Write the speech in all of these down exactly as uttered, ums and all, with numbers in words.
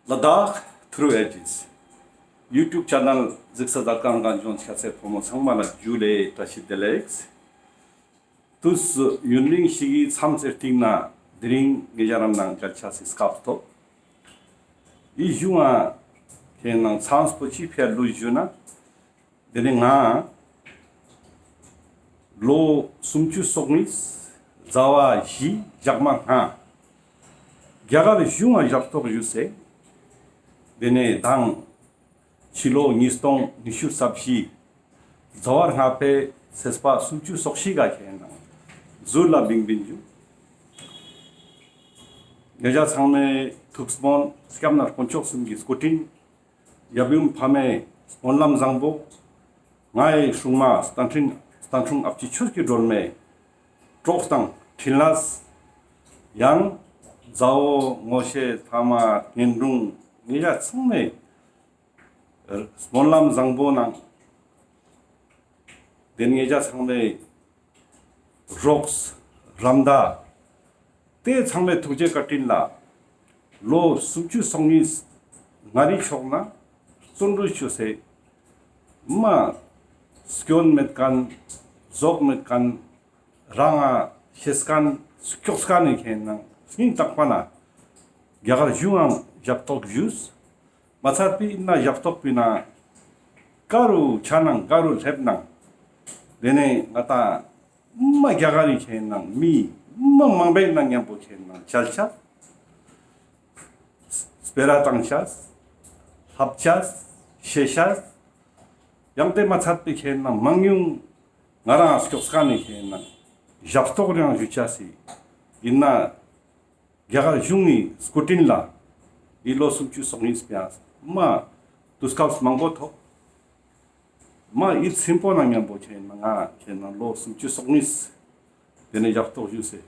ལ་དྭགས་ཐྲུ་ཨེ་ཇེས་ཡུ་ཊུབ་ཆེ་ནལ་གཟིགས་ས་མཛད་མཁན་གངས་ལྗོངས་ཆ་ཚང་ཕོ་མོ་ཚང་མ་ལ་ཇུ་ལེ་བཀྲ་ཤིས་བདེ་ལེགས། དུས་ཡུན་རིང་ཞིག་གི་མཚམས་སེ་སྟིང་ནེ་དེ་རིང་ངེ་ཞ་རམ་ནང་མཇལ་ཆ་སི་སྐབས་ཐོབ། འི་ཞུ་ང་ཁེ་ནང་མཚམས་པོ་ཅི་ཕིའ་ལུས་ཞུ་ན། དེ་ནེ་ང་ལོ་སུམ་ཅུ་སོ་གཉིས་ཟླ་བ་བཞི་ཞག་མ་ལྔ་རྒྱ་གར་གཞུང་ང་ཞབས་ཏོག་ཞུས་སེ། དེ་ནེ་དང་ཕྱི་ལོ་ཉིས་སྟོང་ཉི་ཤུ་རྩ་བཞི་ཟླ་བ་ལྔ་པའི་ཚེས་པ་སུམ་ཅུ་སོ་བཞི་ག་ཁེ་ནང་ཟུར་ལ་བིང་བིང་ཞུ། ཉེ་ཞ་ཚང་མའི་ཐུགས་སྨོན་སྐྱབས་གནས་དཀོན་མཆོག་གསུམ་གྱི་སྐུ་དྲིན། ཡབ་ཡུམ་ཕ་མའི་སྨོན་ལམ་བཟང་པོ། ངའི་སྲུང་མ་སྟན་སྲུང་སྟན་སྲུང་ཨ་ཕྱི་ཆོས་ཀྱི་སྒྲོལ་མའི་གྲོགས་དང་འཕྲིན་ལས། ཡང་མཛའ་བོ་ངོ་ཤེས་ཕ་མ་གཉེན་དྲུང་ཉེ་ཞ་ཚང་མའི་སྨོན་ལམ་བཟང་པོ་ནང་། དེ་ཉེ་ཞ་ཚང་མའི་རོགས་རམ་མདའ། དེ་ཚང་མའི་ཐུགས་རྗེ་བཀའ་དྲིན་ལ་ལོ་སུམ་ཅུ་སོ་གཉིས་ངའི་ཕྱོགས་ནེ་བརྩོན་འགྲུས་ཞུས་སེ་མ་སྐྱོན་མེད་མཁན་ཟོག་མེད་མཁན་རང་ང་ཤེས་མཁན་སྐྱོགས་མཁན་ནི་ཁེ་ནང་སྙིང་ཐག་པ་ནེ་རྒྱ་གར་གཞུང་ང་ཞབས་ཏོག་ཞུས། མ་ཚད་པའི་ན་ཞབས་ཏོག་པའི་ན་ག་རུ་ཆ་ནང་ག་རུ་སླེབས་ནང་དེ་ནེ་ང་ཏང་མ་རྒྱ་གར་རི་ཁེ་ནང་མི་མ་མང་པོའི་ནང་མཉམ་པོ་ཁེ་ནང་མཇལ་ཆ། སྤེ་ར་བཏང་ཆ། ལྷབ་ཆ། ཤེས་ཆ། ཡང་དེ་མ་ཚད་པའི་ཁེ་ནང་མང་ཉུང་ང་རང་སྐྱོགས་མཁན་ནི་ཁེ་ནང་ཞབས་ཏོག་རང་ཞུ་ཆ་སི་ཡིན་ན། རྒྱ་གར་གཞུང་ངི་སྐུ་དྲིན་ལ་འི་ལོ་སུམ་ཅུ་སོ་གཉིས་པའི་མ་དུས་སྐབས་མང་པོ་ཐོབ། མ་འི་སིམ་པོ་ནང་མཉམ་པོ་ཁེ་ནང་ང་ཁེ་ནང་ལོ་སུམ་ཅུ་སོ་གཉིས་དེ་ནེ་ཞབས་ཏོག་ཞུས་སེ་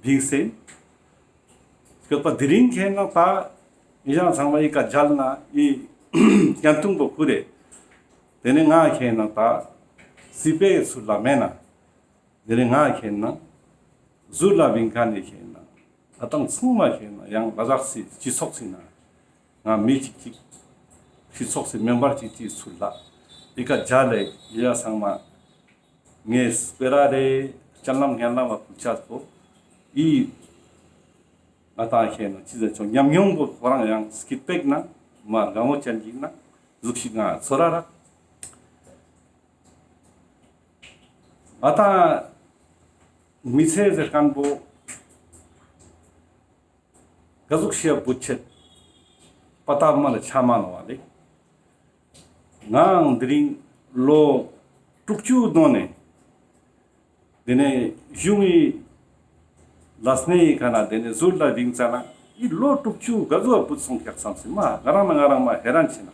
བིངས་སེ། སྐྱོད་པ་དེ་རིང་ཁེ་ནང་ད་ཉེ་ཞ་ཚང་མ་འི་ཀ་མཇལ་ན་འི་ཀྱང་ཐུང་པོ་ཁུ་རེ། དེ་ནེ་ང་ཁེ་ནང་ད་སི་པའི་ཚུལ་ལ་མེད་ན། དེ་ནེ་ང་ཁེ་ནང་ཟུར་ལ་བིང་མཁན་ནི་ཁེ་ནང་ང་ཏང་ཚང་མ་ཁེ་ནང་ཡང་ལ་དྭགས་སི་སྤྱི་ཚོགས་སི་ནང་ང་མི་གཅིག་གཅིག་སྤྱི་ཚོགས་སི་མེམ་བར་གཅིག་གཅིག་ཚུལ་ལ་འི་ཀ་མཇལ་ལེ་ཉེ་ཞ་ཚང་མ་ངའི་སྤེ་ར་རེ་སྤྱན་ལམ་སྙན་ལམ་མ་ཕུལ་ཆ་པོ་འི་ང་ཏང་ཁེ་ནང་ཅི་ཟེར་ཆོག་ཉམས་མྱོང་པོ་ཁོ་རང་ཡང་སྐྱིད་པེག་ནང་མ་དགའ་མོ་ཅན་ཅིག་ནང་ཟུག་ཤིག་ང་ཚོར་ར་རག་ང་ཏང་མི་ཚེ་ཟེར་མཁན་པོ་ག་ཟུག་ཤེས་བུ་ཆེད་པ་ཏ་མ་ལ་ཆ་མ་ནོ་བ་ལེ། ངའང་དེ་རིང་ལོ་དྲུག་ཅུ་ནང་ནེ་དེ་ནེ་གཞུང་ངི་ལས་སྣེ་ཡི་ཁ་ནེ་དེ་ནེ་ཟུར་ལ་བིང་ཙ་ན་འི་ལོ་དྲུག་ཅུ་ག་ཟུག་བུད་སོང་ཁྱག་བསམ་སེ་མ་ང་རང་ན་ང་རང་མ་ཧེ་རན་ཆེ་ན།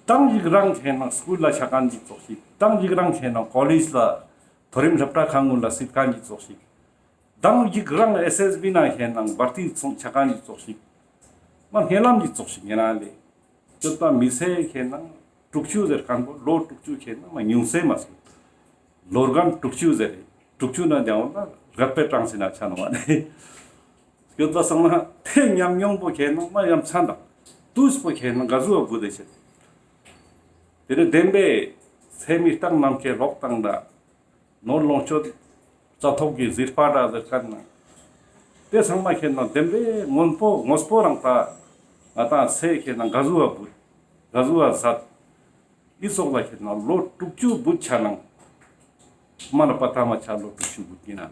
ཏང་ཞིག་རང་ཁེ་ནང་སྐུལ་ལ་ཆ་མཁན་ཅིག་ཙོགས་ཤིག་ཏང་ཞིག་རང་ཁེ་ནང་ཀོ་ལེཇ་ལ་མཐོ་རིམ་སློབ་གྲྭ་ཁང་ངུ་ལ་སིད་མཁན་ཅིག་ཙོགས་ཤིག་ཏང་ཞིག་རང་ཨེས་ཨེས་བི་ནང་ཁེ་ནང་བར་ཏི་ཆ་མཁན་ཅིག་ཙོགས་ཤིག་མ་སྙན་ལམ་ཅིག་ཙོགས་ཤིག་ཉེ་རང་ལེ། སྐྱོད་པ་མི་ཚེ་ཁེ་ནང་དྲུག་ཅུ་ཟེར་མཁན་པོ་ལོ་དྲུག་ཅུ་ཁེ་ནང་མ་ཉུང་སེ་མ་སོང་། ལོ་རྒན་དྲུག་ཅུ་ཟེར་རེ་དྲུག་ཅུ་ན་རྒྱང་བ་ལ་རྒད་པའི་གྲངས་སི་ན་ཆ་ནོ་བ་ལེ། སྐྱོད་པ་སང་ན་དེ་ཉམས་མྱོང་པོ་ཁེ་ནང་མ་ཡ་མཚན་དང་དུས་པོ་ཁེ་ནང་ག་ཟུག་བུད་དེ་ཆེ། དེ་ནེ་བདེན་པའི་ཚེ་མི་རྟག་ནམ་མཁའི་གློག་དང་འདྲ། ནོར་ལོངས་སྤྱོད་རྩ་ཐོག་གི་ཟིལ་པ་འདྲ་ཟེར་མཁན་ནང་དེ་ཚང་མ་ཁེ་ནང་བདེན་པའི་དངོས་པོ་དངོས་པོ་རང་ད་ང་ཏང་ཚེ་ཁེ་ནང་ག་ཟུག་བ་བུད་ག་ཟུག་བ་ཟད། འི་ཙོགས་ལ་ཁེ་ནང་ལོ་དྲུག་ཅུ་བུད་ཆ་ནང་མ་ན་པ་ཏ་མ་ཆ་ལོ་དྲུག་ཅུ་བུད་ཀྱི་ན།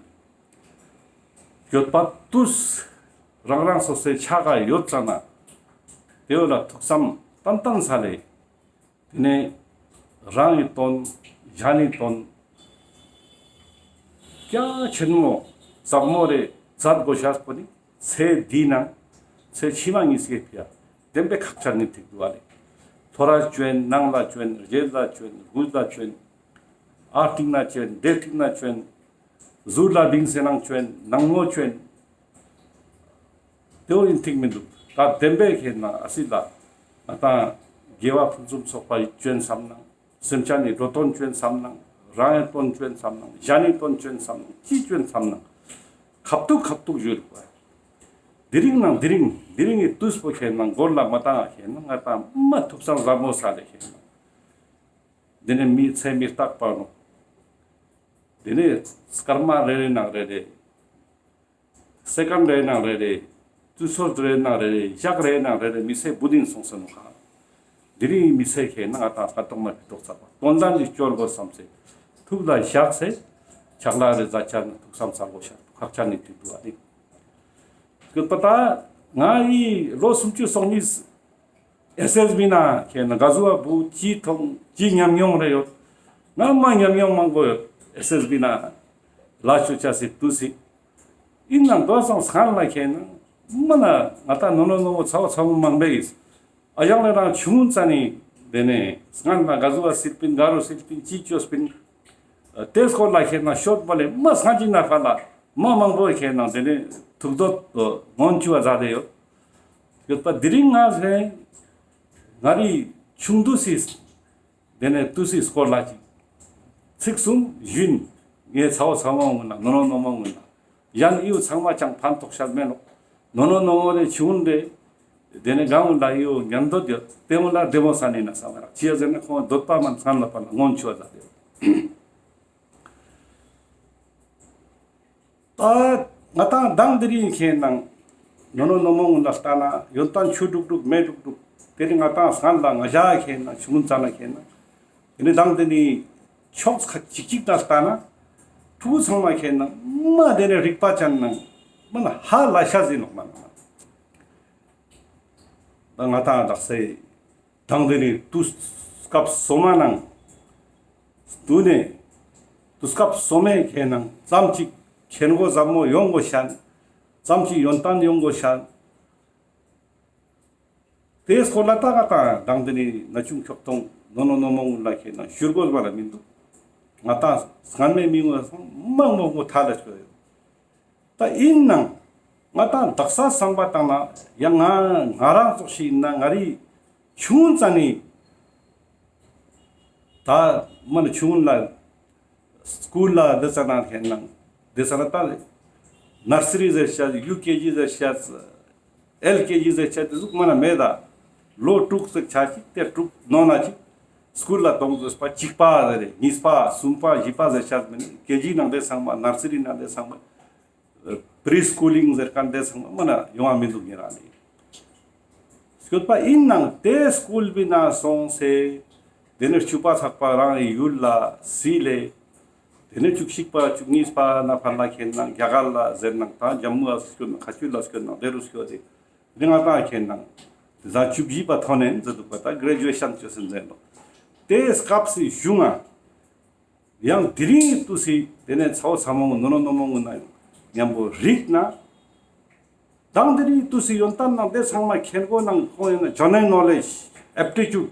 སྐྱོད་པ་དུས་རང་རང་སོ་སོའི་ཆ་ག་ཡོད་ཙ་ན་དེ་བོ་ལ་ཐུགས་བསམ་ཏན་ཏན་ས་ལེ། དེ་ནེ་རང་ངི་དོན་གཞན་ནི་དོན་རྒྱ་ཆེན་མོ་ཟབ་མོ་རེ་མཛད་དགོས་ཤེས་པོ་ནི་ཚེ་འདི་ནང་ཚེ་ཕྱི་མ་གཉིས་ཀའི་ཕིའ་བདེན་པའི་ཁག་ཆེ་ནི་ཐིག་འདུག་ཨ་ལེ། ཐོ་རས་བྱོན། ནང་ལ་བྱོན། རྗེས་ལ་བྱོན། དགུ་ལ་བྱོན། ཨ་སྟིང་ན་བྱོན། དེ་སྟིང་ན་བྱོན། ཟུར་ལ་བིངས་སེ་ནང་བྱོན། ནང་ངོ་བྱོན། དེ་བོ་ཡིན་ཐིག་མི་འདུག་ད་བདེན་པའི་ཁེ་ནང་ཨ་སི་ལ་ང་ཏང་དགེ་བ་ཕུན་སུམ་ཚོགས་པ་བྱོན་བསམ་ནང་སེམས་ཅན་ནི་འགྲོ་དོན་བྱོན་བསམ་ནང་རང་ངི་དོན་བྱོན་བསམ་ནང་གཞན་ནི་དོན་བྱོན་བསམ་ནང་ཅི་བྱོན་བསམ་ནང་ཁ་ཐུག་ཁ་ཐུག་བཞུར་བ། དེ་རིང་ནང་དེ་རིང་ དེ་རིང་གི་དུས་པོ་ཁེ་ན་འགོར་ལ་མ་བཏང་ཁེ་ན་ང་ཏང་མ་ཐུགས་བསམ་བཟང་མོ་ས་ལེ་ཁེ་ན། དེ་ནས་མི་ཚེ་མི་རྟག་པ་ནོ། དེ་ནས་སྐར་མ་རེ་རེ་ནང་རེ་རེ། སེ་ཀན་རེ་ནང་རེ་རེ། དུས་ཚོད་རེ་ནང་རེ་རེ། ཞག་རེ་ནང་རེ་རེ་མི་ཚེ་བུད་དིན་སོང་ས་ནོ་ཧ། དེ་རིང་མི་ཚེ་ཁེ་ན་ང་ཏང་ཁ་ཏོག་མ་ཕི་ཏོག་ཚ་པ་དོན་དག་ནི་སྐྱོར་དགོས་བསམ་སེ། ཐུགས་ལ་བཞག་སེ། ཆག་ལ་རེ་ཛ་ཆ་ནི་ཐུགས་བསམ་ཚ་དགོས་ཤ་ཁག་ཆ་ནི་དུས་དུ་བ་ནི། སྐྱོད་པ་ད་ང་ཡི་ལོ་སུམ་ཅུ་སོ་གཉིས་ཨེས་ཨེས་བི་ན་ཁེ་ན་ག་ཟུ་བ་བུ་ཅི་ཐོང་ཅི་ཉམས་མྱོང་རེ་ཡོད། ང་མ་ཉམས་མྱོང་མང་པོ་ཡོད་ཨེས་ཨེས་བི་ན་ལ་ཆུ་ཆ་སི་དུས་སི། ཨིན་ནང་དོ་སང་སང་ལ་ཁེ་ན་མ་ན་ང་ཏང་ནོ་ནོ་ནོ་མོ་ཚ་བོ་ཚ་བོ་མང་པོ་ཡིས། ཨ་ཞང་ལེ་རང་ཆུང་ཙ་ནི་དེ་ནས་སྔན་ལ་ག་ཟུ་བ་སིལ་པིན་ག་རུ་སིལ་པིན་ཅི་ཅོས་པིན། དེ་སྐོར་ལ་ཁེ་ན་ཤོད་པ་ལེ་མ་སང་ཅི་ན་ཕ་ལ་མ་མང་པོ་ཁེ་ན་དེ་ནས་ཐུགས་འདོད་མངོན་ཆུ་བ་ཛ་དེ་ཡོད། ཡོད་པ་དེ་རིང་ང་ཟེ་ང་རི་ཆུང་དུས་སི་དེ་ནས་དུས་སི་སྐོར་ལ་ཅིག་ཚིག་གསུམ་བཞིན་ངའི་ཚ་བོ་ཚ་མོ་ངུན་ན་ནོ་ནོ་ནོ་མོ་ངུན་ན་ཡང་ཨིའུ་ཚང་མ་ཅང་ཕན་ཐོགས་ཤར་མེད་ནོ། ནོ་ནོ་ནོ་མོ་རེ་ཆུང་རེ་དེ་ནས་གང་ངུན་ལ་ཨིའུ་ཉན་འདོད་ཡོད་དེ་ངུན་ལ་བདེ་མོ་ས་ནི་ན་ས་མ་རག་ཅི་ཡ་ཟེར་ན་ཁོང་འདོད་པ་མན་ཚང་ལ་པ་ལ་མངོན་ཆུ་བ་ཛ་དེ་ཡོད། ད་ང་ཏང་དང་དེ་རིང་ཁེ་ནང་ནོ་ནོ་ནོ་མོ་ངུན་ལ་ལྟ་ན་ཡོན་ཏན་ཆུ་དྲུག་དྲུག་མེ་དྲུག་དྲུག་དེ་རིང་ང་ཏང་སང་ལ་ང་ཞ་ཁེ་ན་ཆུང་ཙ་ན་ཁེ་ན་དེ་ནི་དང་དེ་ནི་ཕྱོགས་ཁ་ཅིག་ཅིག་ན་ལྟ་ན་ཕྲུ་གུ་ཚང་མ་ཁེ་ན་མ་དེ་ནི་རིག་པ་ཅན་ནང་མ་ན་ཧ་ལ་ཤ་ཟིན་ནོག་མ་ན་མ་ན། ད་ང་ཏང་དག་སེ་དང་དེ་ནི་དུས་སྐབས་སོ་མ་ནང་དུ་ནས་དུས་སྐབས་སོ་མའི་ཁེ་ནང་ཙམ་ཅིག་ཁེ་ན་གོ་ཟབ་མོ་ཡོང་གོ་ཤན་ཙམ་ཅིག་ཡོན་ཏན་ཡོང་གོ་ཤན། དེ་སྐོར་ལ་ད་ང་ཏང་དང་དེ་ནི་ན་ཆུང་ཁྱོག་ཐོང་ནོ་ནོ་ནོ་མོ་ངུན་ལ་ཁེ་ནང་ཞུར་གོ་མ་ལ་མི་འདུག་ང་ཏང་སྔན་མའི་མི་ངོ་སང་མང་མོ་མོ་ཐ་ལ་ཆོད་ཡོད། ད་ཨིན་ནང་ང་ཏང་དག་ས་བསམ་པ་བཏང་ན་ཡང་ང་ང་རང་ཙོགས་ཤིག་ཨིན་ན་ང་རི་ཆུང་ཙ་ནི་ད་མ་ན་ཆུང་ལ་སྐུལ་ལ་དེ་ཙ་ན་ཁེ་ནང་དེ་ཙ་ན་ད་ནར་སི་རི་ཟེར་ཤ་ཡུ་ཀེ་ཇི་ཟེར་ཤ་ཨེལ་ཀེ་ཇི་ཟེར་ཤ་དེ་ཟུག་མ་ན་མེད་ད་ལོ་དྲུག་ཙིག་ཆ་ཅིག་དེ་དྲུག་ནོ་ན་ཅིག་སྐུལ་ལ་གཏོང་དགོས་པ་གཅིག་པ་ཟེར་རེ་གཉིས་པ་གསུམ་པ་བཞི་པ་ཟེར་ཤ་མེད་ནི་ཀེ་ཇི་ནང་དེ་ཚང་མ་ནར་སི་རི་ནང་དེ་ཚང་མ་པྲི་སྐུ་ལིང་ཟེར་ཁན་དེ་ཚང་མ་མ་ན་ཡོང་བ་མི་འདུག་ཉེ་རང་ནི། སྐྱོད་པ་ཨིན་ནང་དེ་སྐུལ་བི་ན་སོང་སེ་དེ་ནས་བཅུ་པ་ཚག་པ་རང་ཡུལ་ལ་སི་ལེ། དེ་ནས་བཅུ་གཅིག་པ་བཅུ་གཉིས་པ་ན་ཕར་ལ་ཁེ་ནང་རྒྱ་གར་ལ་ཟེར་ནང་ད་ཇམ་མུ་ལ་སྐྱོད་ནང་ཁ་ཆུ་ལ་སྐྱོད་ནང་དེ་རུ་སྐྱོད་དེ་དེ་ང་ཏང་ཁེ་ནང་ཟ་བཅུ་བཞི་པ་ཐོན་ནས་ཟེར་འདུག་པ་ད་གྲེ་ཇུ་ཨེ་ཤན་ཅོས་ཟེར་ནོ། དེ་སྐབས་སི་གཞུང་ང་ཡང་དེ་རིང་དུས་སི་དེ་ནས་ཚ་བོ་ཚ་མོ་ནོ་ནོ་ནོ་མོ་ངུན་ན་མཉམ་པོ་རིག་ན། དང་དེ་རིང་དུས་སི་ཡོན་ཏན་ནང་དེ་ཚང་མ་ཁེ་ན་གོ་ནང་ཁོང་ཡིན་ན་ཇེ་ནེ་རལ་ནོ་ལེཇ་ཨེབ་ཊི་ཅུཌ་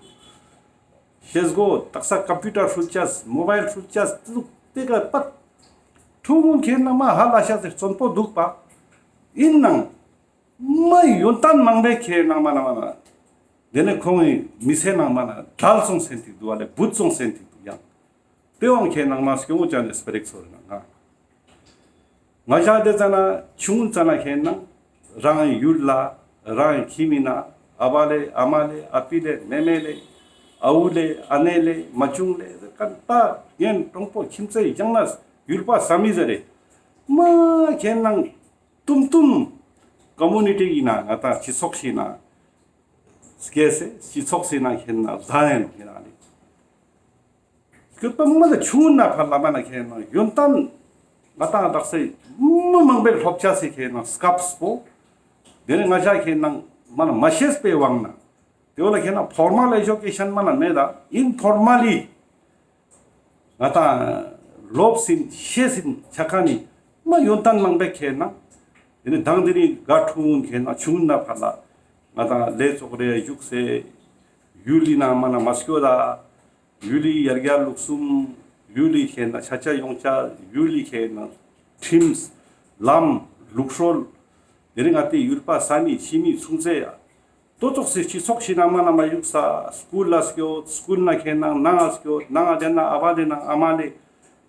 ཤེས་གོ་དག་ས་ཀམ་པུ་ཊར་ཧྲུལ་ཅས་མོ་བཱའིལ་ཧྲུལ་ཅས་ལུག་དེ་ག་པད་ཕྲུ་གུ་ཁེ་ན་མ་ཧ་ལ་ཤ་ཟེར་བཙོན་པོ་འདུག་པ་ཨིན་ནང་མ་ཡོན་ཏན་མང་པོའི་ཁེ་ནང་མ་ན་མ་ན་དེ་ནས་ཁོང་གི་མི་ཚེ་ནང་མ་ན་དལ་སོང་སེན་ཏིག་འདུག་བ་ལེ་བུད་སོང་སེན་ཏིག་འདུག་ཡང་། དེ་བོ་ཁེ་ནང་མ་སྐྱོ་བོ་ཅན་ནི་སྤེ་ར་ཞིག་ཚོར་ན་ང་། ང་ཞ་དེ་ཙ་ན་ཆུང་ཙ་ན་ཁེ་ནང་རང་ཡུལ་ལ་རང་ཁྱིམ་མི་ན་ཨ་བ་ལེ་ཨ་མ་ལེ་ཨ་པི་ལེ་མེ་མེ་ལེ་ཨ་བུ་ལེ་ཨ་ནེ་ལེ་མ་ཆུང་ལེ་ཟེར་ཁན་ད་ངན་གྲོང་པོ་ཁྱིམ་མཚེས་ཡང་ན་ཡུལ་པ་ས་མི་ཟེར་རེ་མ་ཁེ་ནང་ཏུམ་ཏུམ་ཀོ་མུ་ནི་ཊི་ཡིན་ན་ང་ད་སྤྱི་ཚོགས་ཤིག་ན་སྐྱེས་སེ་སྤྱི་ཚོགས་ཤིག་ན་ཁེ་ནང་ཟ་ཡིན་ནོ་ཁེ་ནང་ལེ། སྐྱོད་པ་མ་ལ་ཆུང་ན་ཕར་ལ་མ་ན་ཁེ་ནང་ཡོན་ཏན་ང་ཏང་དག་ས་མ་མང་པོའི་སློབ་ཆ་སི་ཁེ་ནང་སྐབས་པོ། དེ་ནས་ང་ཞ་ཁེ་ནང་མ་ན་མ་ཤེས་པའི་དབང་ན། དེ་བོ་ལ་ཁེ་ནང་ཕོར་མལ་ཨེ་ཇུ་ཀེ་ཤན་མ་ན་མེད་ད་ཨིན་ཕོར་མལ་ལི་ང་ཏང་ལོབས་སིན་ཤེས་སིན་ཆ་ཁ་ནི་མ་ཡོན་ཏན་མང་པོའི་ཁེ་ནང་། དེ་ནས་དང་དེ་ནི་དགའ་ཕྲུ་གུ་ཁེ་ནང་ཆུང་ན་ཕར་ལ་ང་ཏང་ལེ་ཙོགས་རེ་བཞུགས་སེ་ཡུལ་ལི་ནང་མ་ན་མ་སྐྱོད་ད། ཡུལ་ལི་ཡར་རྒྱས་ལུགས་གསུམ། ཡུལ་ལི་ཁེ་ནང་ཆ་ཆ་ཡོང་ཆ། ཡུལ་ལི་ཁེ་ནང་ཁྲིམས་ལམ་ལུགས་སྲོལ། དེ་རིང་ང་ཏི་ཡུལ་པ་ས་མི་ཕྱི་མི་ཚུན་ཚེ་ཡ། ཏོ་ཙོགས་སི་སྤྱི་ཚོགས་ཤིག་ན་མ་ན་མ་བཞུགས་ས་སྐུལ་ལ་སྐྱོད། སྐུལ་ན་ཁེ་ནང་ནང་ང་སྐྱོད། ནང་ང་དེ་ན་ཨ་བ་དེ་ན་ཨ་མ་ལེ།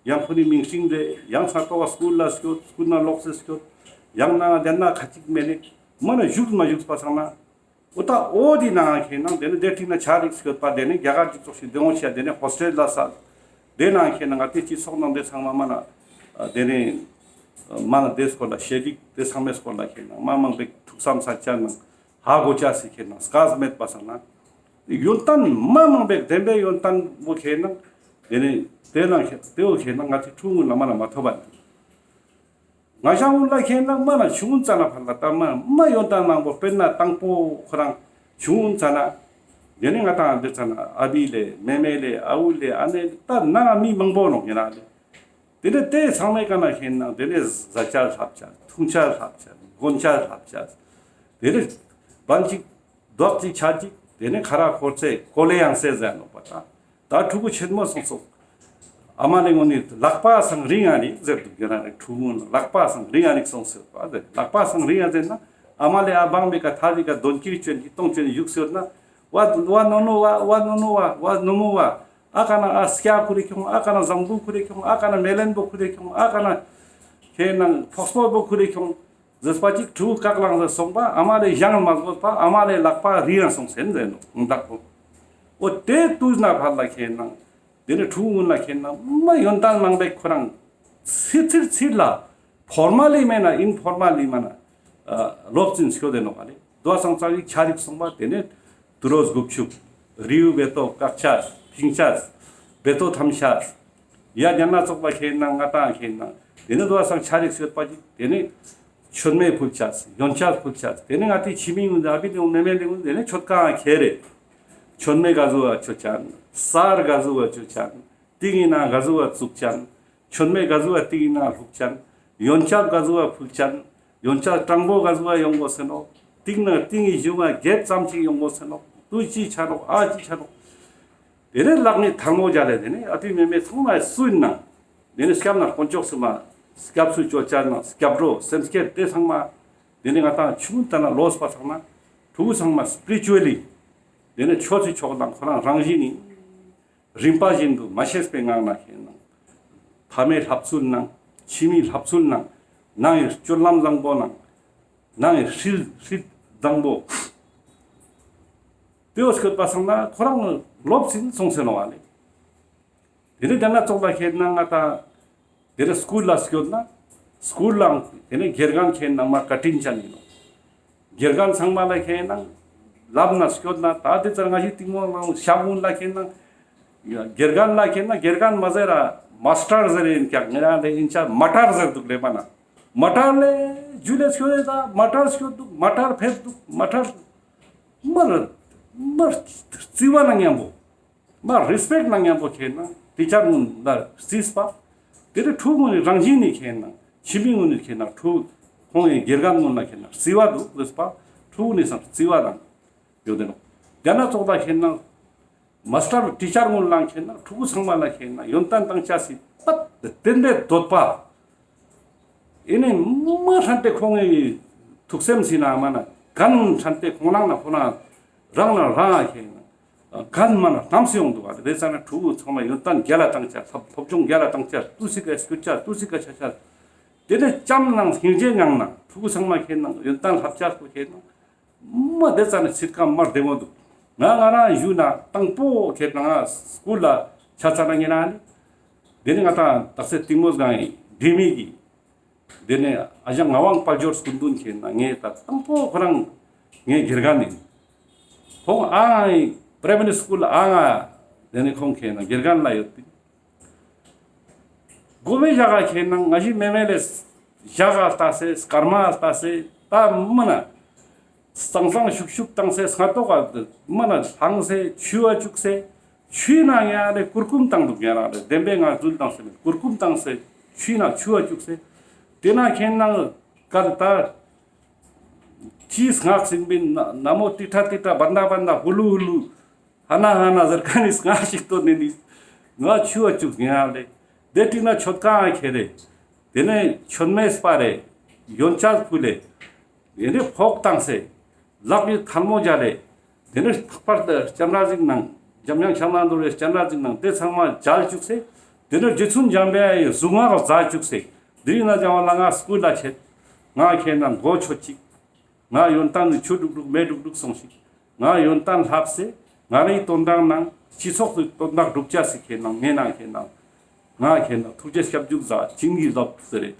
ཡང་ཁོ་ནི་མིང་སྲིང་རེ་ཡང་ས་ཏོ་བ་སྐུལ་ལ་སྐྱོད། སྐུལ་ན་ལོག་སེ་སྐྱོད། ཡང་ནང་ང་དེ་ན་ཁ་ཅིག་མེ་ལེ། མ་ན་བཞུགས་མ་བཞུགས་པ་ཚང་ན། འོ་ད་འོ་དེ་ནང་ཁེ་ནང་དེ་ནི་དེ་ཁྲིད་ན་ཆ་རིགས་སྐྱོད་པ་དེ་ནི་རྒྱ་གར་གྱི་ཚོགས་ཤིག་དེ་འོང་ཤ་དེ་ནི་ཧོ་སི་ཊེལ་ལ་ས། དེ་ནང་ཁེ་ནང་ང་དེ་སྤྱི་ཚོགས་ནང་དེ་ཚང་མ་མ་ན་དེ་ནི་མ་ན་དེ་སྐོར་ལ་ཤེས་རིག་དེ་ཚང་མའི་སྐོར་ལ་ཁེ་ནང་མ་མང་པོ་ཐུགས་བསམ་ས་ཆ་ནང་ཧ་གོ་ཆ་སི་ཁེ་ནང་སྐབས་མེད་པ་ས་ན། ཡོན་ཏན་མ་མང་པོ་བདེན་པའི་ཡོན་ཏན་བོ་ཁེ་ནང་དེ་ནི་དེ་ནང་ཁེ་དེ་བོ་ཁེ་ནང་ང་དེ་ཕྲུ་གུ་ལ་མ་ན་མ་ཐོབ་པ། ང་ཞང་འུན་ལ་ཁེ་ནང་མ་ན་ཆུང་ཙ་ན་ཕར་ལ་ད་མ་མ་ཡོན་ཏན་མང་པོ་དཔེར་ན་དང་པོ་ཁོ་རང་ཆུང་ཙ་ན་དེ་ནི་ང་དང་དེ་ཙ་ན་ཨ་བི་ལེ་མེ་མེ་ལེ་ཨ་འུ་ལེ་ཨ་ནེ་ད་ན་མི་མང་པོ་ནོག་ཡིན་ན་ལེ། དེ་ནི་དེ་ཚང་མའི་ཀ་ན་ཁེ་ནང་དེ་ནི་ཟ་ཆ་ལྷབ་ཆ་འཐུང་ཆ་ལྷབ་ཆ་གོན་ཆ་ལྷབ་ཆ་དེ་ནི་བན་ཅིག་རྡོག་ཅིག་ཆ་ཅིག་དེ་ནི་ཁ་ར་འཁོར་ཚེ་གོ་ལེ་ཡང་སེ་ཟེར་ནོག་པ་ད། ད་ཕྲུ་གུ་ཆེན་མོ་སོང་སོང་། ཨ་མ་ལེ་ངོ་ནི་ལག་པ་སང་རིང་ང་རིག་ཟེར་འདུག་ཡོད་ན་རེ་ཕྲུ་གུ་ལག་པ་སང་རིང་ང་རིག་སོང་ཟེར་པ་ཟེར་ལག་པ་སང་རིང་ང་ཟེར་ན་ཨ་མ་ལེ་ཨ་བང་མེ་ཀ་ཐ་རི་ཀ་དོན་ཀིར་ཅོན་གི་ཏོང་ཅོན་ཡུག་ཟེར་ན་ཝ་ཝ་ནོ་ནོ་ཝ་ཝ་ནོ་ནོ་ཝ་ཝ་ནོ་མོ་ཝ་ཨ་ཀ་ན་ཨ་སྐྱ་ཁུ་རེ་ཁྱོང་ཨ་ཀ་ན་ཟམ་གུ་ཁུ་རེ་ཁྱོང་ཨ་ཀ་ན་མེ་ལེན་པོ་ཁུ་རེ་ཁྱོང་ཨ་ཀ་ན་ཁེ་ནང་ཕོགས་པོ་བོ་ཁུ་རེ་ཁྱོང་། ཟེར་པ་ཅིག་ཕྲུ་གུ་ཀག་ལང་ཟེར་སོང་པ་ཨ་མ་ལེ་ཞང་མ་བཟོད་པ་ཨ་མ་ལེ་ལག་པ་རི་ཡང་སོང་སེན་ཟེར་ནོག་བདག་པོ། འོ་དེ་དུས་ན་ཕར་ལ་ཁེ་ནང་དེ་ནི་ཕྲུ་གུ་ལ་ཁེ་ནང་མ་ཡོན་ཏན་མང་པོ་ཁོ་རང་ཚིར་ཚིར་ཚིར་ལ་ཕོར་མ་ལི་མེད་ན་ཨིན་ཕོར་མ་ལི་མ་ན་སློབ་ཚན་སྐྱོད་དེ་ནོག་པ་ལེ། དོ་སང་ཙ་བི་ཆ་རིག་སོང་པ་དེ་ནི་དུ་རོ་སྒུབ་ཆུབ་རིའུ་བེ་ཏོ་ཀག་ཆ་ཕིང་ཆ་བེ་ཏོ་ཐམ་ཆ་ཡ་རྒྱ་ན་ཙོག་པ་ཁེ་ནང་ང་ཏང་ཁེ་ནང་དེ་ནི་དོ་སང་ཆ་རིག་སྐྱོད་པ་ཅིག་དེ་ནི། མཆོད་མེ་ཕུལ་ཆ། ཡོན་ཆབ་ཕུལ་ཆ། དེ་ནི་ང་ཏི་ཆི་མི་ཡོང་ཨ་བི་ལེ་ཡོང་མེ་མེ་ལེ་ཡོང་དེ་ནི་མཆོད་ཁང་ཁྱེར་རེ། མཆོད་མེ་ག་ཟུག་བ་མཆོད་ཆ། སར་ག་ཟུག་བ་མཆོད་ཆ། ཏིང་ངི་ནང་ག་ཟུག་བ་བཙུགས་ཆ། མཆོད་མེ་ག་ཟུག་བ་ཏིང་ངི་ནང་བླུགས་ཆ། ཡོན་ཆབ་ག་ཟུག་བ་ཕུལ་ཆ། ཡོན་ཆབ་སྤྲང་པོ་ག་ཟུག་བ་ཡོང་གོས་ཟེར་ནོག། ཏིང་ནང་ཏིང་ངི་གཞུང་ང་རྒྱབ་ཙམ་ཅིག་ཡོང་གོས་ཟེར་ནོག། ཏུ་ཅི་ཆ་ནོག་ཨ་ཅི་ཆ་ནོག། དེ་ནས་ལག་ནི་ཐལ་མོ་སྦྱར་ལེ་དེ་ནས་ཨ་ཏི་མེ་མེ་ཚང་མ་སུ་ཡིན་ན། དེ་ནས་སྐྱབས་ན་དཀོན་མཆོག་སེམས་མ། སྐྱབས་སུ་བཅོལ་ཆ་ན་སྐྱབས་འགྲོ་སེམས་བསྐྱེད་དེ་ཚང་མ། དེ་ནས་ང་ཏང་ཆུང་ཙ་ན་ལོས་པ་ཚང་མ། ཕྲུ་གུ་ཚང་མ་སྤི་རི་ཅུ་ཨལ་ལི། དེ་ནས་ཆོས་སི་ཕྱོགས་དང་ཁོ་རང་རང་བཞིན་ནི། རིམ་པ་བཞིན་དུ་མ་ཤེས་པའི་ངང་ན་ཁེ་ནང་། ཕ་མའི་ལྷབ་ཚུལ་ནང་། ཕྱི་མིའི་ལྷབ་ཚུལ་ནང་། ནང་ཡི་སྤྱོད་ལམ་བཟང་པོ་ནང་། ནང་ཡི་ཧྲིལ་ཧྲིལ་བཟང་པོ། དེ་བོ་སྐྱོད་པ་སང་ན་ཁོ་རང་ལོབས་ཟིན་སོང་ཟེར་ནོག་པ་ལེ། དེ་ནས་དེ་ན་ཙོགས་ལ་ཁེ་ནང་ང་ཏང་། དེ་ནས་སྐུལ་ལ་སྐྱོད་ན། སྐུལ་ལའང་དེ་ནས་དགེ་རྒན་ཁེ་ནང་མ་བཀའ་དྲིན་ཅན་ཡིན་ནོག། དགེ་རྒན་ཚང་མ་ལ་ཁེ་ནང་། ལབ་ན་སྐྱོད་ན་ད་དེ་ཙར་ང་ཞིག་གཏིང་མོ་ལ་ཤ་མུན་ལ་ཁེ་ནང་། དགེ་རྒན་ལ་ཁེ་ནང་དགེ་རྒན་མ་ཟེར་ར་མ་སྟར་ཟེར་ཡིན་ཀྱག་ངེ་རང་ལེ་ཡིན་ཆ་མ་ཏར་ཟེར་འདུག་ལེ་མ་ན། མ་ཏར་ལེ་ཇུ་ལེ་སྐྱོད་དེ་ད་མ་ཏར་སྐྱོད་འདུག་མ་ཏར་ཕེབས་འདུག་མ་ཏར། མར་མར་རྩི་བ་ན་མཉམ་པོ། མ་རེས་པེག་ན་མཉམ་པོ་ཁེ་ནང་ཊི་ཅར་ངུན་ལ་རྩིས་པ། དེ་རེ་ཕྲུ་གུ་ངུན་རང་བཞིན་ནི་ཁེ་ནང་ཕྱི་མི་ངུན་ནི་ཁེ་ནང་ཕྲུ་གུ་ཁོང་ངི་དགེ་རྒན་ངུན་ལ་ཁེ་ནང་རྩི་བ་འདུག་རེས་པ། ཕྲུ་གུ་ནི་སང་རྩི་བ་དང་ཡོད་དེ་ནོག། དེ་ན་ཙོགས་ད་ཁེ་ནང་མ་སྟར་ཊི་ཅར་ངུན་ལ་ཁེ་ནང་ཕྲུ་གུ་ཚང་མ་ལ་ཁེ་ནང་ཡོན་ཏན་དང་ཆ་སི་པད་དེ་དེ་འདོད་པ། ཨེ་ནི་མ་ཧྲན་ཏེ་ཁོང་ངི་ཐུགས་སེམས་སི་ན་མ་ན་གན་ཧྲན་ཏེ་ཁོང་རང་ན་ཁོ་ན་རང་ན་རང་ཨ་ཁེ་ན་གན་མ་ན་ཐམས་སེ་ཡོང་འདུག་པ། དེ་ཙ་ན་ཕྲུ་གུ་ཚང་མ་ཡོན་ཏན་རྒྱལ་ལ་བཏང་ཆ། སློབ་སློབ་སྦྱོང་རྒྱལ་ལ་བཏང་ཆ། ཏུས་སི་ཀ་སྐྱོད་ཆ། ཏུས་སི་ཀ་ཆ་ཆ། དེ་ནས་ལྕམ་ནང་སྙིང་རྗེ་ངང་ན་ཕྲུ་གུ་ཚང་མ་ཁེ་ན་ཡོན་ཏན་ལྷབ་ཆ་སྐུ་ཁེ་ན། མ་དེ་ཙ་ན་ཚིར་ཀ་མར་བདེ་མོ་འདུག། ང་ང་རང་ཡུལ་ན་དང་པོ་ཁེ་ན་ང་སྐུལ་ལ་ཆ་ཙ་ན་ངེ་ན་ནི། དེ་ནི་ང་ཏང་དག་ས་གཏིང་མོ་སྒང་ཡི་འབྲི་མི་གི། དེ་ནི་ཨ་ཞང་ངག་དབང་དཔལ་འབྱོར་སྐུ་མདུན་ཁེ་ན་ངེ་ད་དང་པོ་ཁོ་རང་ངེ་དགེ་རྒན་ཡིན། ཁོང་ཨ་ང་ཡི་པྲའི་མ་རི་སྐུལ་ཨ་ང་། དེ་ནི་ཁོང་ཁེ་ན་དགེ་རྒན་ལ་ཡོད་པིན། གོ་བའི་ཞག་ག་ཁེ་ན་ང་ཞི་མེ་མེ་ལེ་ཞག་ག་ལྟ་སེ་སྐར་མ་ལྟ་སེ་ད་མ་ན་སང་སང་ཤུག་ཤུག་བཏང་སེ་སྔ་ཏོག་ག་མ་ན་ལྷང་སེ་ཆུ་བ་བཅུག་སེ་ཆུའི་ནང་ཡ་ལེ་གུར་གུམ་བཏང་འདུག། ཡ་རང་ལེ་བདེན་པའི་ང་རྫུན་བཏང་སེ་མེད། གུར་གུམ་བཏང་སེ་ཆུའི་ནང་ཆུ་བ་བཅུག་སེ་དེ་ན་ཁེ་ན་ག་ལ་ད་ཅི་སྔགས་ཟིན་པིན་ན་མོ་ཏི་ཏྲ་ཏི་ཏྲ་བན་ད་བན་ད་ཧུ་ལུ་ཧུ་ལུ། ཧ་ན་ཧ་ན་ཟེར་ཁན་ནི་སྔགས་ཤིག་ཏོ་ནི་ནི། ང་ཆུ་བ་བཅུག་ཡང་ལེ། དེ་ཏིག་ན་མཆོད་ཁང་ཁྱེར་རེ། དེ་ནས་མཆོད་མེ་སྤར་རེ། ཡོན་ཆབ་ཕུལ་ལེ། དེ་ནས་ཕོག་བཏང་སེ། ལག་གི་ཐལ་མོ་སྦྱར་རེ། དེ་ནས་ལྷག་པར་དུ་སྤྱན་རས་གཟིགས་ནང་། འཇམ་དབྱངས་ཕྱག་ན་རྡོ་རྗེ་སྤྱན་རས་གཟིགས་ནང་དེ་ཚང་མ་མཇལ་བཅུག་སེ། དེ་ནས་རྗེ་བཙུན་འཇམ་དཔལ་གྱི་གཟུངས་སྔགས་མཛད་བཅུག་སེ། དེ་རིང་ན་འཇམ་དབྱངས་ལ་ང་སྐུལ་ལ་ཆེད། ང་ཁེ་ན་མགོ་ཆོད་ཅིག། ང་ཡོན་ཏན་ནི་ཆུ་དུག་དུག་མེ་དུག་དུག་སོང་ཞིག། ང་ཡོན་ཏན་ལྷབ་སེ་ང་རེ་དོན་དག་ནང་སྤྱི་ཚོགས་སི་དོན་དག་སྒྲུབ་ཅེས་སི་ཁེ་ནང་ངེ་ནང་ཁེ་ནང་ང་ཁེ་ནང་ཐུགས་རྗེ་སྐྱབས་འཇུག་ཟ་བྱིན་གྱིས་རློབས་ཟེར་རེ།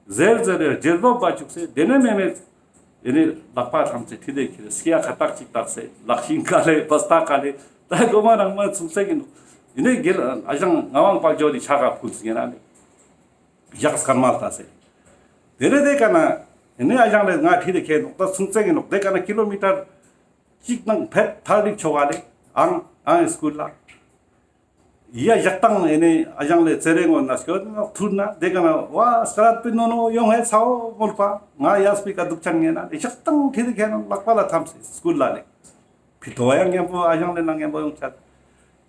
ཟེར་ཟེར་རེ་རྗེས་ལོབ་པ་བཅུག་སེ་དེ་ནས་མེ་མེ། ཨེ་ནི་ལག་པ་ཐམས་ཅད་ཁྲིད་དེ་ཁྱེར་སྐེ་ཡ་ཁ་ཏག་ཅིག་བཏགས་སེ་ལག་ཤིང་ཁ་ལེ་བ་སྟ་ཁ་ལེ་ད་གོ་མ་རང་མ་ཚུགས་སེ་གི་ནོག། ཨེ་ནི་རྒྱལ་ཨ་ཞང་ངག་དབང་དཔལ་འབྱོར་རི་ཆ་ག་ཕུལ་ཟེར་ན་ནི་ཞག་སྐར་མ་ལྟ་སེ། དེ་ནས་དེ་ཀ་ན་ཨེ་ནི་ཨ་ཞང་ལེ་ང་ཁྲིད་དེ་ཁྱེར་ནོག་ད་ཚུགས་སེ་གི་ནོག། དེ་ཀ་ན་ཀི་ལོ་མི་ཊར་གཅིག་ནང་ཕེད་ཐར་རིག་ཆོག་ག་ལེ་ཨང་ཨང་སྐུལ་ལ། ཡ་ཞག་དང་ཨེ་ནི་ཨ་ཞང་ལེ་ཚེ་རིང་ངོ་ན་སྐྱོད་ནོག་ཐུར་ན་དེ་ཀ་ན་ཝ་སྐ་རད་པི་ནོ་ནོ་ཡོང་ཧེ་ཚའོ་མོལ་པ་ང་ཡ་སྤི་ཀ་དུག་ཅན་ངེ་ན་ཨེ་ཞག་དང་ཁྲིད་དེ་ཁྱེར་ནོག་ལག་པ་ལ་ཐམས་སེ་སྐུལ་ལ་ལེ། ཕི་ཏོ་ཡང་ཉམ་པོ་ཨ་ཞང་ལེ་ན་ཉམ་པོ་ཡོང་ཆ།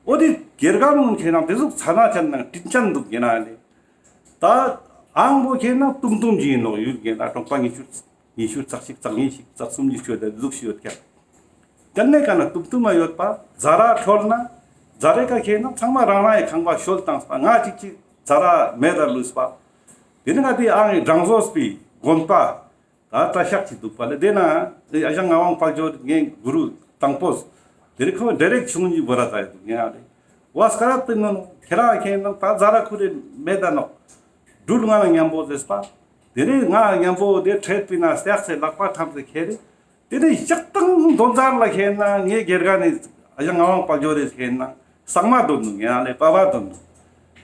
འོ་དེ་དགེ་རྒན་ངོ་ཁྱེར་ན་དེ་ཟུག་ཚ་ན་ཅན་ན་དྲིན་ཅན་དུག་ངེ་ན་ལེ། ད་ཨང་པོ་ཁྱེར་ན་ཏུམ་ཏུམ་ཅིག་ཡིན་ནོག་ཡུལ་ངེ་ན་གྲོང་པ་ཉི་ཤུ་ཉི་ཤུ་རྩ་གཅིག་རྩ་གཉིས་ཤིག་རྩ་གསུམ་ཉི་ཤུ་དེ་ཟུག་ཤིག་ཡོད་ཀྱག། དེ་ནས་ཀ་ན་ཏུམ་ཏུམ་མ་ཡོད་པ་ཛ་ར་འཕྲོལ་ན་ཛ་རེ་ཀ་ཁྱེར་ན་ཚང་མ་རང་རང་ཡི་ཁང་པ་ཤོལ་བཏང་སྤ་ང་གཅིག་གཅིག་ཛ་ར་མེད་ད་ལུས་པ། དེ་ནས་ང་དེ་ཨང་ཡི་སྦྲང་བཟོ་སྤི་དགོན་པ། ད་བཀྲ་ཤག་ཅིག་འདུག་པ་ལེ། དེ་ན་ཨ་ཞང་ངག་དབང་དཔལ་འབྱོར་ངའི་གུ་རུ་དང་པོ། དེ་རིང་ཁོང་ཌའི་རེཀ་ཆུང་ངུ་བོ་ར་ད་ཡོད་འདུག་ངེ་ཨ་ལེ། ཝ་སྐ་རད་པི་ནོ་ནོ་ཁྱེ་རང་ཁྱེད་ནང་ད་ཛ་ར་ཁུ་རེ་མེད་ད་ནོག། འགྲུལ་ང་ལ་ཉམ་པོ་ཟེར་པ། དེ་རིང་ང་ཉམ་པོ་དེ་ཁྲེད་པི་ན་སྟེགས་སེ་ལག་པ་ཐམས་སེ་ཁྱེར་རེ། དེ་ནས་ཞག་དང་དོན་དག་ལ་ཁྱེད་ན་ངའི་དགེ་རྒན་ནི་ཨ་ཞང་ངག་དབང་དཔལ་འབྱོར་རེ་ཁྱེད་ན་གཙང་མ་འདོན་འདུག། ངེ་ཨ་ལེ་པ་བ་འདོན་འདུག།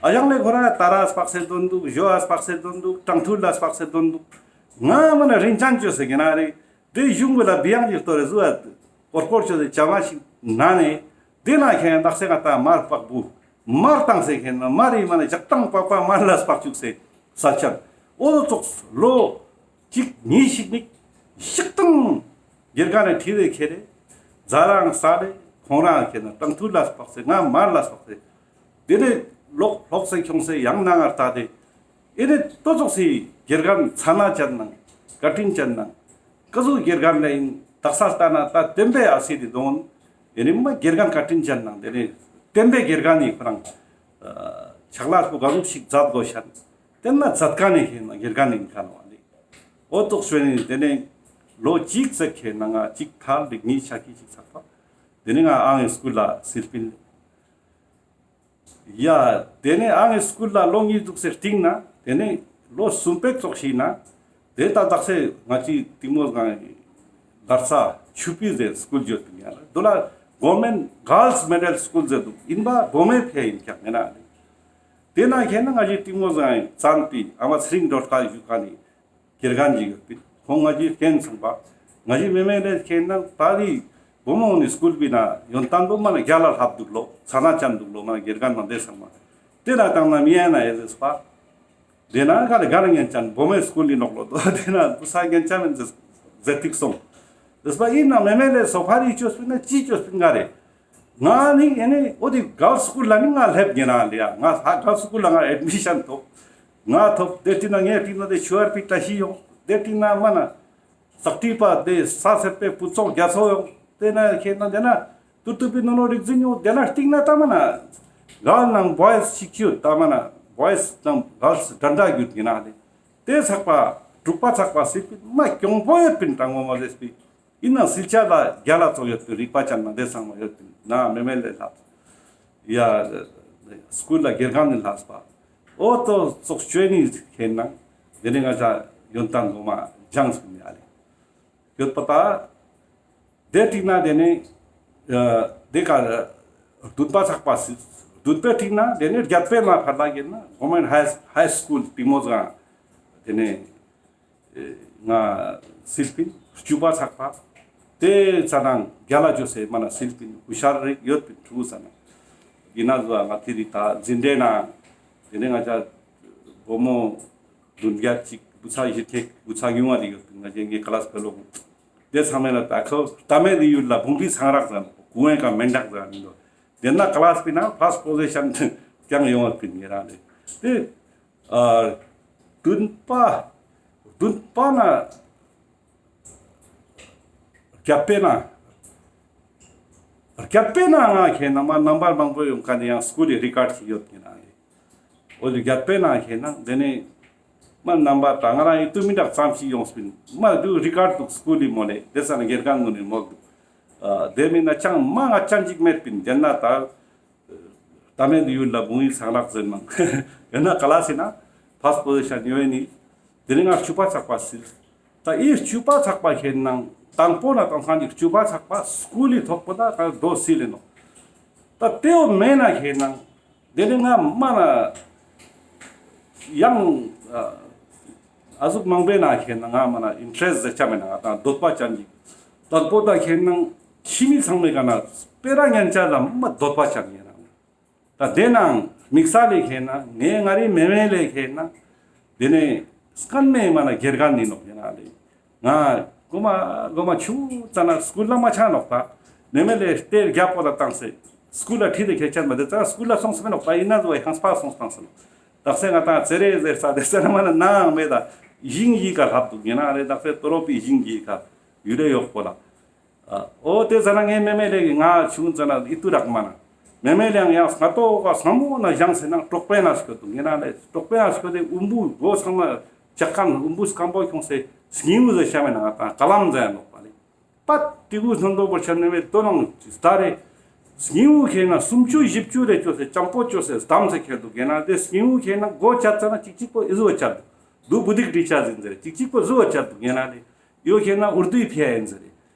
ཨ་ཞང་ལེ་ཁོ་ར་ཏ་ར་སྤགས་སེ་འདོན་འདུག། ཞོ་ཨ་སྤགས་སེ་འདོན་འདུག། དྲང་ཐུལ་ལ་སྤགས་སེ་འདོན་འདུག། ང་མ་ན་རིན་ཅན་བཅོས་སེ་ངེ་ན་རེ། དེ་གཞུང་གི་ལ་བི་ཡང་གི་ལྟོ་རེ་བཟོ་ཨ་ཀོར་ཀོར་བཅོས་སེ་ཅ་མ་ཞིག་ན་ནས་དེ་ན་ཁྱེད་ན་ཏགས་སེ་ང་ཏ་མར་སྤགས་བུ་མར་བཏང་སེ་ཁྱེད་ན་མར་རི་མ་ན་ཞག་དང་པ་པ་མར་ལ་སྤགས་བཅུག་སེ་ས་ཆར་འོ་ཙོགས་ལོ། གཅིག་གཉིས་ཤིག་ནི་ཤིག་དང་དགེ་རྒན་ནི་ཁྲིད་དེ་ཁྱེར་རེ། ཛ་རང་ས་ལེ་ཁོང་རང་ཁྱེར་ན་དྲང་ཐུལ་ལ་སྤགས་སེ་ང་མར་ལ་སྤགས་སེ། དེ་ནས་ལོག་ལོག་སེ་ཁྱོངས་སེ་ཡང་ན་ངར་ལྟ་དེ། ཨེ་ནི་ཏོ་ཙོགས་སི་དགེ་རྒན་ཚ་ན་ཅན་ནང་བཀའ་དྲིན་ཅན་ནང་ཀ་ཟུག་དགེ་རྒན་ལ་ཡིན་དག་ས་ལྟ་ན་ད་བསྟན་པའི་ཨ་སི་དེ་དོན། ཨེ་ནི་མ་དགེ་རྒན་བཀའ་དྲིན་ཅན་ནང་དེ་ནས་བསྟན་པའི་དགེ་རྒན་ནི་ཁོ་རང་ཕྱག་ལས་པོ་ག་ཟུག་ཞིག་མཛད་དགོས་ཤན། དེ་ན་མཛད་མཁན་ནི་ཁྱེད་ན་དགེ་རྒན་ཡིན་མཁན་བ་ནི། འོ་ཙོགས་ཞོན་ནི་དེ་ནས་ལོ་གཅིག་ཙམ་ཁྱེད་ན་ང་གཅིག་ཐར་ལིག་གཉིས་ཆ་གི་གཅིག་ཚགས་པ། དེ་ནས་ང་ཨང་གི་སྐུལ་ལ་སིལ་པིན། ཡ། དེ་ནས་ཨང་གི་སྐུལ་ལ་ལོ་གཉིས་འདུག་སེ་སྟིང་ན་དེ་ནས་ལོ་གསུམ་པའི་ཙོགས་ཤིག་ན། དེ་ད་དག་སེ་ང་ཅི་ཏིང་མོ་གང་ལར་ས་ཆུ་པི་ཟེར་སྐུལ་བརྗོད་དུ་ཉར་དུ་ལ་གོ་མེན་གརལ་སི་མི་ཌལ་སྐུལ་ཟེར་འདུག་ཡིན་པ་བོ་མེ་ཕེ་ཡིན་ཀྱག་ངེ་ན་ནི། དེ་ན་ཁྱེད་ན་ང་ཅི་ཏིང་མོ་གང་བཙན་པི་ཨ་མ་ཚེ་རིང་སྒྲོལ་དཀར་བཞུགས་ཁ་ནི། དགེ་རྒན་ཅིག་ཡོད་པིན། ཁོང་ང་ཅི་རྐྱེན་སོང་པ། ང་ཅི་མེ་མེ་ལེ་ཁྱེད་ན་ད་རི་བུ་མོ་ནི་སྐུལ་པི་ན་ཡོན་ཏན་པོ་མ་ན་རྒྱ་ལ་ལྷབ་འདུག་ལོ། ཚ་ན་ཅན་འདུག་ལོ་མ་ན་དགེ་རྒན་མ་འདས་སོང་མ། དེ་ན་བཏང་ན་མི་ཡ་ན་ཡེ་ཟེར་པ། དེ་ན་ག་ལེ་ག་ལེ་ངན་ཅན་བུ་མོའི་སྐུལ་ལི་ནོག་ལོ་དོ། དེ་ན་བུ་ས་ངན་ཅན་མིན་ཟེར་ཟེར་ཏིག་སོང་། ཟེར་པ་ཡིན་ན་མེ་མེ་ལེ་སོ་ཕ་རི་ཅོས་པིན་ན་ཅི་ཅོས་པིན་ག་རེ། ང་ནི་ཨེ་ནི་འོ་དེ་གརལ་སི་སྐུལ་ལ་ནི་ང་ལྷེབ་ཉེ་ན་ལེ་ཡ། ང་ཧ་གརལ་སི་སྐུལ་ལ་ང་ཨེ་ཌི་མི་ཤན་ཐོབ། ང་ཐོབ་དེ་ཏི་ན་ངའི་ཏི་ན་དེ་ཆུ་ཨར་པི་བཀྲ་ཤིས་ཡོང་། དེ་ཏི་ན་མ་ན་ཟག་ཏི་པ་དེ་ས་སེར་པའི་བུ་ཚོགས་རྒྱ་ཚོགས་ཡོང་། དེ་ན་ཁྱེད་ན་དེ་ན་ཏུ་ཏུ་པི་ནོ་ནོ་རིག་འཛིན་ཡོང་། དེ་ན་སྟིང་ན་ད་མ་ན་གརལ་ནང་བོའེ་སི་ཅིག་ཡོད། ད་མ་ན་བོའེ་སི་ནང་གརལ་སི་འདྲ་འདྲ་ཡོད་ཉེ་ན་ལེ། དེ་ཚགས་པ་དྲུག་པ་ཚགས་པ་སྲིད་པི་མ་གྱོང་པོ་ཡོད་པིན་དྲང་ངོ་མ་ཟེར་སྤི། ཡིན་ན་སིལ་ཆ་ལ་རྒྱ་ལ་ཙོགས་ཡོད་པའི་རིག་པ་ཅན་ན་དེ་ཚང་མ་ཡོད་པའི་ན་མེ་མེ་ལེ་ལྷབ། ཡ། སྐུལ་ལ་དགེ་རྒན་ནི་ལྷབ་པ། འོ་ཏོ་ཙོགས་ཅོས་ནི་ཁྱེད་ན་དེ་ནི་ང་ཅ་ཡོན་ཏན་ངོ་མ་སྦྱངས་པའི་ནི་ཨ་ལེ། ཡོད་པ་ད། དེ་ཏིང་ན་དེ་ནི་དེ་ཀ་བདུན་པ་ཚགས་པ་སི་བདུན་པའི་ཏིང་ན་དེ་ནི་བརྒྱད་པའི་ན་ཕར་ལ་ཡིན་ན་གོ་མེན་ཧའི་ཧའི་སྐུལ་ཏིང་མོ་ཟ་དེ་ནི། ང་སིལ་པིན། བཅུ་པ་ཚགས་པ། དེ་ཙ་ནང་རྒྱ་ལ་ཅོས་སེ་མ་ན་སིལ་པིན། ཧུ་ཤར་རིག་ཡོད་པིན་ཕྲུ་གུ་ཙ་ན། ཡིན་ན་ཟོ་ང་ཏི་རི་ད་འཛིན་གྲྭའི་ནང་དེ་ནས་ང་ཅ་བུ་མོ་བདུན་བརྒྱད་ཅིག་བུ་ཚ་བཞི་ཐེག་བུ་ཚ་ཉུང་བ་རིག་ཡོད་པིན། ང་ཅ་ངའི་ཀ་ལ་སི་ཕེ་ལོ་གུ་དེ་ཚང་མས་ལ་ད་ཁོ་ད་མེད་དེ་ཡུལ་ལ་བུང་བི་ཚང་རག་ཟ་ནོ་གུ་ཨེ་ཀ་མེན་དག་ཟ་ནོ་དེ་ན་ཀ་ལ་སི་པི་ན་ཕར་སི་པོ་ཟི་ཤན་ཀྱང་ཡོང་བ་པིན་ངེ་རང་རེད་དེ། ཨ། བདུན་པ། བདུན་པ་ན་བརྒྱད་པའི་ན། བརྒྱད་པའི་ན་ང་ཁྱེད་ན་མ་རྣམ་པ་མང་པོ་ཡོང་ཁ་ནས་ཡང་སྐུལ་ལི་རི་ཀར་ཅིག་ཡོད་ཀྱི་ན་རེད། འོ་དེ་བརྒྱད་པའི་ན་ཁྱེད་ན་དེ་ནས་ མ་རྣམ་པ་ད་ང་རང་ཡིད་དུ་མི་འདག་ཙམ་ཞིག་ཡོངས་པིན། མ་དུ་རི་ཀར་འདུག་སྐུལ་ལི་མོལ་ལེ་དེ་ས་ན་དགེ་རྒན་ངུ་ནི་མོལ་འདུག། ཨ་དེ་མིན་ན་ཅང་མ་ང་ཅང་ཅིག་མེད་པིན། དེ་ན་ད་ད་མེད་ཡུལ་ལ་བུང་ཡིག་སང་རག་ཟེར་ནང་། ཡང་ན་ཀ་ལ་སི་ན་ཕར་སི་པོ་ཟི་ཤན་ཡོད་ནི། དེ་ནི་ང་བཅུ་པ་ཚག་པ་སིལ། ད་ཨི་བཅུ་པ་ཚག་པ་ཁེན་ནང་དང་པོ་ན་དང་སང་གི་བཅུ་པ་ཚག་པ་སྐུལ་ལི་ཐོག་པོ་ད་ད་དོ་སིལ་ལེ་ནོ། ད་དེའོ་མེད་ན་ཁེན་ནང་དེ་ནི་ང་མ་ན་ཡང་ཨ་ཟུག་མང་པོའི་ན་ཁེན་ནང་ང་མ་ན་ཨིན་ཊ་རེ་སི་ཟེར་ཆ་མེད་ན་ང་དང་འདོད་པ་ཅན་གྱི། དང་པོ་ད་ཁེན་ནང་ཁྱིམ་མི་ཚང་མའི་ཀ་ན་སྤེ་ར་ཉན་ཆ་ལ་མ་འདོད་པ་ཅན་ཡིན་ན། ད་དེ་ནང་དམིགས་བསལ་ལེ་ཁེན་ན་ངའི་ང་རི་མེ་མེ་ལེ་ཁེན་ན་དེ་ནས་སྐན་མེ་མ་ན་དགེ་རྒན་ནི་ནོག་ཡིན་ན་ལེ། ང་གོ་མ་གོ་མ་ཆུང་ཙ་ན་སྐུལ་ལ་མ་ཆ་ནོག་ད། མེ་མེ་ལེ་སྟེར་རྒྱབ་པོ་ལ་བཏང་སེ་སྐུལ་ལ་ཁྲིད་དེ་ཁེ་ཆེན་མ་དེ་ཙ་ན་སྐུལ་ལ་སོང་སེ་མེ་ནོག་ད། ཡིན་ན་དུ་བའི་ཧང་སྤ་སོང་བཏང་སེ་ནོག། ད་སེ་ང་ཏང་ཙེ་རེ་ཟེར་ས་དེ་ཙ་ན་མ་ན་ནའང་མེད་ད། ཞིང་གི་ཀ་ལྷབ་འདུག་ཡིན་ན་ལེ། ད་སེ་ཏོ་རོ་པི་ཞིང་གི་ཀ་ཡུ་རེ་ཡོག་པོ་ལ། ཨ་འོ་དེ་ཙ་ན་ངའི་མེ་མེ་ལེ་གི་ང་ཆུང་ཙ་ན་ཨི་ཏུ་རག་མ་ན། མེ་མེ་ལེ་ཡང་ཡང་སྔ་ཏོག་ག་སང་མོ་ན་བཞེངས་སེ་ན་གྲོག་པའི་ན་སྐྱོད་དུ་ངེ་ན་ལེ། གྲོག་པའི་ན་སྐྱོད་དེ་འུམ་བུ་སྒོ་ཚང་མ་ཇག་ཁན་འུམ་བུ་སྐམ་པོ་ཁྱོངས་སེ་སྙིང་བུ་ཟེར་ཤ་མེ་ན་ང་ཏང་ཀ་ལམ་ཟེར་ཡ་ནོག་པ་ལེ། པད་ཏི་གུ་སྣོན་པོ་བོར་ཆ་མེ་མེ་ལེ་ཏོ་ནང་ད་རེ། སྙིང་བུ་ཁེ་ན་སུམ་ཅུ་བཞི་བཅུ་རེ་ཅོ་སེ་ཅམ་པོ་ཅོ་སེ་དམ་སེ་ཁྱེར་དུ་ངེ་ན་དེ་སྙིང་བུ་ཁེ་ན་སྒོ་ཆ་ཙ་ན་ཅིག་ཅིག་པོ་ཨི་ཟུ་བ་ཆ་དུ་དུ་བུ་དིག་དྲི་ཆ་ཟིན་ཟེར་ཅིག་ཅིག་པོ་ཟུ་བ་ཆ་དུ་ངེ་ན་ལེ། ཡོ་ཁེ་ན་ཨུར་དུའི་ཕི་ཡ་ཡིན་ཟེར།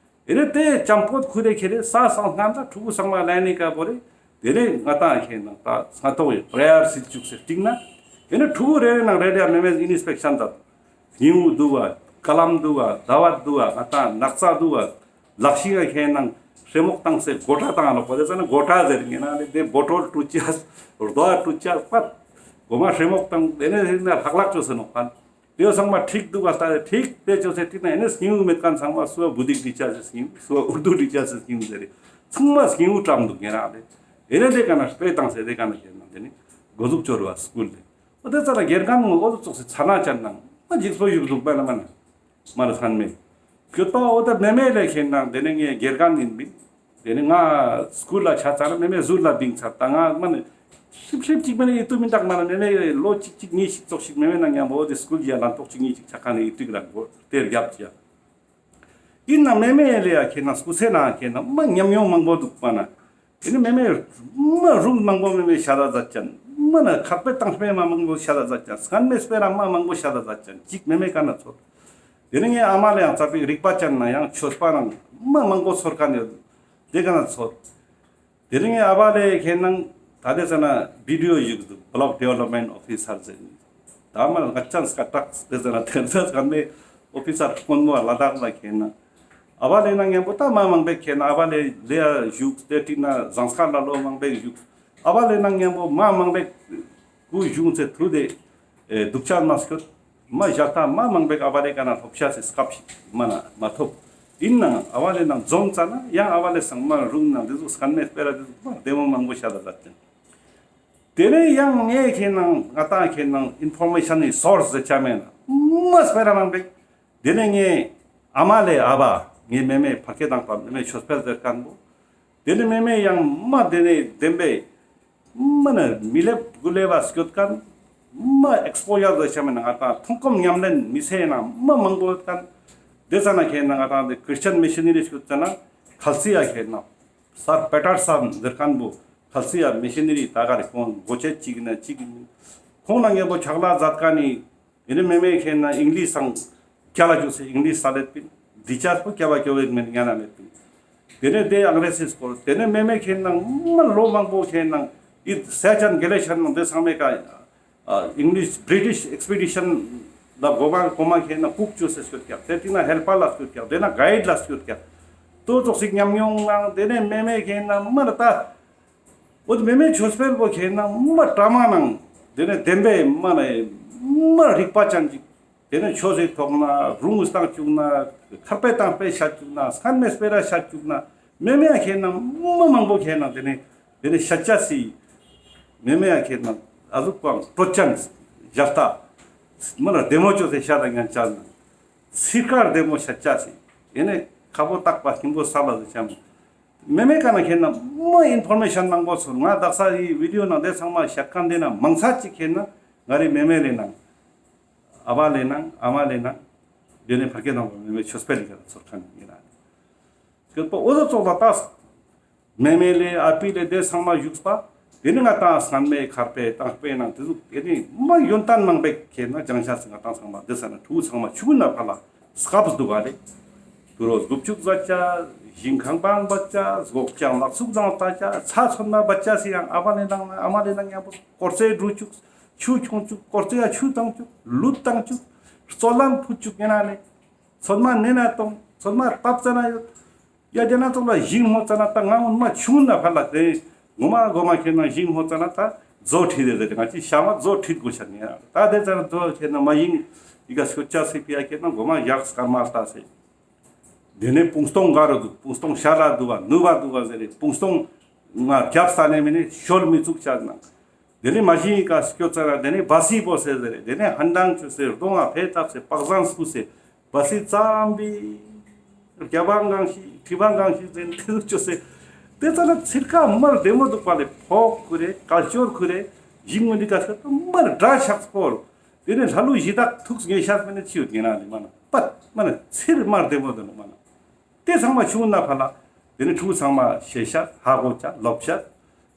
ཨེ་རེ་དེ་ཅམ་པོ་ཁུ་རེ་ཁེ་རེ་ས་སང་སྔ་ད་ཕྲུ་གུ་ཚང་མ་ལེ་ནི་ཀ་བོ་རེ། དེ་རེ་ང་ཏང་ཁེ་ན་ད་སྔ་ཏོག་ཡོད་པྲེ་ཡར་སིལ་བཅུག་སེ་སྟིང་ན། ཨེ་ནི་ཕྲུ་གུ་རེ་རེ་ནང་རེ་རེ་མེ་མེ་ཨིན་སི་པེག་ཤན་ད། སྙིང་བུ་འདུག་བ། ཀ་ལམ་འདུག་བ། ཟླ་བ་འདུག་བ། ང་ཏང་ནག་ཚ་འདུག་བ། ལག་ཤིང་ཁེ་ནང་ཧྲེ་མོག་བཏང་སེ་གོ་ཁྲ་བཏང་ནོག་པ། དེ་ཙ་ན་གོ་ཁྲ་ཟེར་ངེ་ན་ལེ་དེ་བོ་ཊོལ་བཀྲུ་ཅ་རྡོ་བཀྲུ་ཅ་པད་གོ་མ་ཧྲེ་མོག་བཏང་དེ་ནས་ཧེ་ན་ལྷག་ལྷག་ཅོ་སེ་ནོག་པ། དེ་ཚང་མ་ཁྲིག་འདུག་ག་ལྟ་རེ་ཁྲིག་དེ་ཅོ་སེ་ཁྲིག་ན་ཨེ་ནི་སྙིང་བུ་མེད་མཁན་ཚང་མ་སུ་བ་བུ་དིག་དྲི་ཅ་སེ་སྙིང་བུ་སུ་བ་ཨུར་དུ་དྲི་ཅ་སེ་སྙིང་བུ་ཟེར་རེ་ཚང་མ་སྙིང་བུ་བཀྲམ་འདུག་ངེ་རང་རེ། ཨེ་ནི་དེ་ཀ་ན་སྤེ་བཏང་སེ་དེ་ཀ་ན་ཁེ་ན་དེ་ནི་འགོ་འཛུགས་ཅོ་རུ་བ་སྐུལ་ལེ། འོ་དེ་ཙ་ན་དགེ་རྒན་ངོ་འོ་ཙོག་སེ་ཚ་ན་ཅན་ནང་མ་འཇིགས་པོ་བཞུགས་འདུག་པ་ལ་མ་ན་མ་ལ་སན་མེད། སྐྱོད་པ་འོ་ད་མེ་མེ་ལེ་ཁེ་ན་དེ་ནི་ངའི་དགེ་རྒན་ཡིན་པིན། དེ་ནི་ང་སྐུལ་ལ་ཆ་ཙ་ན་མེ་མེ་ཟུར་ལ་བིང་ཚར་ད་ང་མ་ནི་ཧྲིབ་ཧྲིབ་ཅིག་མ་ནི་ཨི་ཏུ་མི་འདག་མ་ན་མེ་མེ་ལོ་གཅིག་གཅིག་གཉིས་ཤིག་ཙོག་ཞིག་མེ་མེ་ན་ཉམ་པོ་དེ་སྐུལ་ཡ་ལན་ཏོག་གཅིག་གཉིས་ཅིག་ཆ་ཁ་ནི་ཨི་ཏུ་གི་ལ་གོ་དེ་རྒྱབ་ཅི་ཡ། ཡིན་ན་མེ་མེ་ལེ་ཡ་ཁེ་ན་སྐུ་ཚེ་ན་ཁེ་ན་མ་ཉམས་མྱོང་མང་པོ་འདུག་པ་ན། དེ་ནི་མེ་མེ་མ་རུང་མང་པོ་མེ་མེ་ཤ་ད་ཛད་ཅན། མ་ན་ཁག་པེ་བཏང་སྤེ་མ་མང་པོ་ཤ་ད་ཛད་ཅན། སྐན་མེ་སྤེ་ར་མ་མང་པོ་ཤ་ད་ཛད་ཅན། གཅིག་མེ་མེ་ཀ་ན་ཚོད། དེ་ནི་ངའི་ཨ་མ་ལེ་ཡང་ཙ་པིག་རིག་པ་ཅན་ན་ཡང་ཆོས་པ་ནང་མ་མང་པོ་ཚོར་ཁན་ཡོད། དེ་ཀ་ན་ཚོད། དེ་ནི་ངའི་ཨ་བ་ལེ་ཁེ་ནང་ད་དེ་ཙ་ན་བི་ཌི་ཨོ་ཞིག་འདུག་བློག་ཌི་ཝེ་ལོབ་མེན་ཊ་ཨོ་ཕི་སར་ཟེར་ནི། ད་མ་ལ་ང་ཅན་སྐད་གྲགས་དེ་ཙ་ན་དེ་ཙ་སྐད་མེད་ཨོ་ཕི་སར་དཀོན་མོ་ལ་དྭགས་ལ་ཁེ་ན། ཨ་བ་ལེ་ནང་མཉམ་པོ་ད་མ་མང་པོ་ཁེ་ན་ཨ་བ་ལེ་ལེ་ཡ་བཞུགས་དེ་ཏིག་ན་ཟངས་དཀར་ལ་ལོ་མང་པོ་བཞུགས། ཨ་བ་ལེ་ནང་མཉམ་པོ་མ་མང་པོ་གུ་བཞུགས་ཚེ་ཐུ་དེ་ཨེ་སྡུག་ཅག་མ་སྐྱོད། མ་ཞག་ཐ་མ་མང་པོ་ཨ་བ་ལེ་ཀ་ན་ལྷོབ་ཤ་སི་སྐབས་ཤིག་མ་ན་མ་ཐོབ། ཡིན་ནའང་ཨ་བ་ལེ་ནང་འཛོམས་ཙ་ན་ཡང་ཨ་བ་ལེ་སང་མ་རུང་ན་འདི་ཟུག་སྐན་མེད་སྤེ་ར་འདི་ཟུག་མ་བདེ་མོ་མང་པོ་ཤ་ད་ཛད་ཅན། དེ་ནས་ཡང་ངས་ཁེ་ནང་ང་ཏང་ཁེ་ནང་ཨིན་ཕོར་མེ་ཤན་ནི་སོར་སི་ཟེར་ཆ་མེད་ན་མ་སྤེ་ར་མང་པོ། དེ་ནས་ངའི་ཨ་མ་ལེ་ཨ་བ་ངའི་མེ་མེ་ཕ་སྐད་དང་པ་མེ་མེ་ཆོས་འཕེལ་ཟེར་མཁན་པོ། དེ་ནས་མེ་མེ་ཡང་མ་དེ་ནས་བདེན་པའི་མ་ན་མི་ལེབ་དགུ་ལེབ་བ་སྐྱོད་མཁན། མ་ཨེགས་པོ་ཇར་ཟེར་ཆ་མེད་ན་ང་ཏང་མཐོང་གོམས་ཉམས་ལེན་མི་ཚེ་ན་མ་མང་པོ་ཡོད་མཁན། དེ་ཙ་ན་ཁེ་ན་ང་ཏང་དེ་ཁྲིས་ཅན་མི་ཤི་ན་རི་སྐྱོད་ཙ་ན་ཁལ་སི་ཡ་ཁེ་ན་སར་པེ་ཊར་སན་ཟེར་མཁན་པོ་ཁལ་སི་ཡ་མི་ཤི་ན་རི་ད་ག་རེ་ཁོང་གོ་ཆེ་གཅིག་ན་གཅིག་ཁོང་ན་ངེ་པོ་ཕྱག་ལས་མཛད་མཁན་ནི། དེ་ནས་མེ་མེ་ཁེ་ན་ཨིང་ལིཤ་སང་སྐྱ་ལ་ཅུག་སེ་ཨིང་ལིཤ་ས་ལེད་པིན། འདི་ཅག་པོ་སྐྱ་བ་སྐྱོ་བའི་མེད་ཉན་ན་མེད་པིན། དེ་ནས་དེ་ཨང་རེ་སི་སྐོར། དེ་ནས་མེ་མེ་ཁེ་ན་མ་ལོ་མང་པོ་ཁེ་ན་ཨི་སེ་ཅན་གེ་ལེ་ཤན་ནང་དེ་ཚང་མེ་ཀ་ཨིང་ལིཤ་བྲི་ཊིཤ་ཨེགས་པི་ཌི་ཤན་ལ་གོ་མ་གོ་མ་ཁེ་ན་ཀུག་ཅུག་སེ་སྐྱོད་ཀྱག། དེ་ཏིག་ན་ཧེལ་པར་ལ་སྐྱོད་ཀྱག། དེ་ན་གའིཌ་ལ་སྐྱོད་ཀྱག། ཏོ་ཙོགས་ཤིག་ཉམས་མྱོང་ནང་དེ་ནས་མེ་མེ་ཁེ་ན་མ་ལ་ད། འོ་དེ་མེ་མེ་ཆོས་འཕེལ་པོ་ཁེ་ན་མ་དྲ་མ་ནང་དེ་ནས་བདེན་པའི་མ་ནས་མ་རིག་པ་ཅན་ཅིག། དེ་ནས་ཆོས་སི་ཐོག་ན་རུང་བཏང་བཅུག་ན་ཁར་པེ་བཏང་སྤེ་བཤད་བཅུག་ན་སྐན་མེད་སྤེ་ར་བཤད་བཅུག་ན་མེ་མེ་ཁེ་ན་མ་མང་པོ་ཁེ་ན་དེ་ནས་དེ་ནས་བཤད་ཅ་སི། མེ་མེ་ཁེ་ན་ཨ་ཟུག་པང་སྤྲོ་ཅན་ཞབས་ཏ་མ་ན་བདེ་མོ་ཅོས་སེ་བཤད་ད་ཉན་ཅ་ན་ཚིག་ཀར་བདེ་མོ་བཤད་ཅ་སི། དེ་ནས་ཁ་པོ་བཏགས་པ་སྙིང་པོ་ས་ལ་ཟེར་ཅ་མོ། མེ་མེ་ཀ་ན་ཁེ་ན་མ་ཨིན་ཕོར་མེ་ཤན་མང་པོ་ཚོར། ང་དག་ས་ཡི་བི་ཌི་ཨོ་ནང་དེ་ཚང་མ་བཤད་མཁན་དེ་ན་མང་ཚ་ཅིག་ཁེ་ན་ང་རི་མེ་མེ་ལེ་ནང་ ཨ་བ་ལེ་ནང་ཨ་མ་ལེ་ནང་། དེ་ནས་ཕར་ཁེ་ནང་མེ་མེ་ཆོས་སྤེལ་ལི་ཀ་ཚོར་ཁན་ཡིན་ན། སྐྱོད་པ་འོ་དོ་ཙོགས་ལ་ཏ་མེ་མེ་ལེ་ཨ་པི་ལེ་དེ་ཚང་མ་བཞུགས་པ། དེ་ནི་ང་ཏང་སྔན་མའི་མཁར་པའི་ཏང་པའི་ནང་དེ་ཟུག་དེ་ནི་མ་ཡོན་ཏན་མང་པོ་ཁེ་ན་སྦྱང་ཤ་སི་ང་ཏང་ཚང་མ་དེ་ས་ན་ཕྲུ་གུ་ཚང་མ་ཆུང་ན་ཕ་ལ་སྐབས་འདུག་ག་ལེ། དུ་རོ་དགུ་བཅུ་ཟ་ཆ། ཞིང་ཁང་པང་བ་ཆ། སྒོག་ཆ་ལག་ཚུགས་བཟང་ལྟ་ཆ། ཚ་ཚོད་མ་བ་ཆ་སི་ཡང་ཨ་བ་ལེ་ནང་ཨ་མ་ལེ་ནང་ཡང་པོ་སྐོར་ཚེ་འགྲུ་བཅུག་ཆུ་ཁྱོང་བཅུག་སྐོར་ཚེ་ཡ་ཆུ་བཏང་བཅུག་ལུད་བཏང་བཅུག་རྩོད་ལམ་ཕུད་བཅུག་ཡིན་ན་ལེ། ཚོད་མ་ནེ་ན་གཏོང་ཚོད་མ་བཏབ་ཙ་ན་ཡོད། ཡ་དེ་ན་ཙོགས་ལ་ཞིང་སྨོ་ཙ་ན་ཏ་ང་སྔོན་མ་ཆུང་ན་ཕ་ལ་དེ་ངོ་མ་གོ་མ་ཁེ་ན་ཞིང་སྨོ་ཙ་ན་ཏ་མཛོ་ཁྲིད་དེ་ཟེར་ང་ཅི་ཤ་མ་མཛོ་ཁྲིད་དགོས་ཤ་ནི་ཡ་ཏ་དེ་ཙ་ན་མཛོ་ཁེ་ན་མ་ཞིང་ཡི་ག་སྐྱོད་ཆ་སི་ཕི་ཡ་ཁེ་ན་གོ་མ་ཡག་སྐར་མ་ལྟ་སེ། དེ་ནས་སྤུངས་སྟོང་ག་རུ་འདུག་སྤུངས་སྟོང་ཤར་ལ་འདུག་བ་ནུབ་བ་འདུག་བ་ཟེར་རེ་སྤུངས་སྟོང་ང་རྒྱབ་ས་ནས་མི་ནི་ཤོལ་མི་བཙུགས་ཆ་ན། དེ་ནས་མ་ཞིང་ཡི་ག་སྐྱོད་ཙ་ན་དེ་ནས་བ་སི་པོ་སེ་ཟེར་རེ་དེ་ནས་ཧན་ཏང་ཆུ་སེ་རྡོ་ང་ཕེ་ཐབ་སེ་པག་ཟང་སུ་སེ། བ་སི་ཙམ་པི་རྒྱ་བང་གང་ཞིག་ཁྲི་བང་གང་ཞིག་ཟེར་ཏེ་ཟུག་ཅོ་སེ། ཏེ་ཙ་ན་ཚིར་ཀ་མར་བདེ་མོ་འདུག་པ་ལེ། ཕོག་ཁུ་རེ་ཀལ་ཅོར་ཁུ་རེ་ཞིག་མོ་འདི་ཀ་ས་མར་འདྲ་ཆགས་པོ། ཏེ་ནེ་ལྷ་ལུ་ཞི་དག་ཐུགས་ངེས་ཤར་མེ་ནེ་ཆི་ཡོད་ངེ་ན་ལེ་མ་ན་པད་མ་ན་ཚིར་མར་བདེ་མོ་འདུག་མ་ན། ཏེ་ཚང་མ་ཆུང་ན་ཕ་ལ། ཏེ་ནེ་ཕྲུ་གུ་ཚང་མ་ཤེས་ཤ་ཧ་གོ་ཆ་ལོབ་ཤ་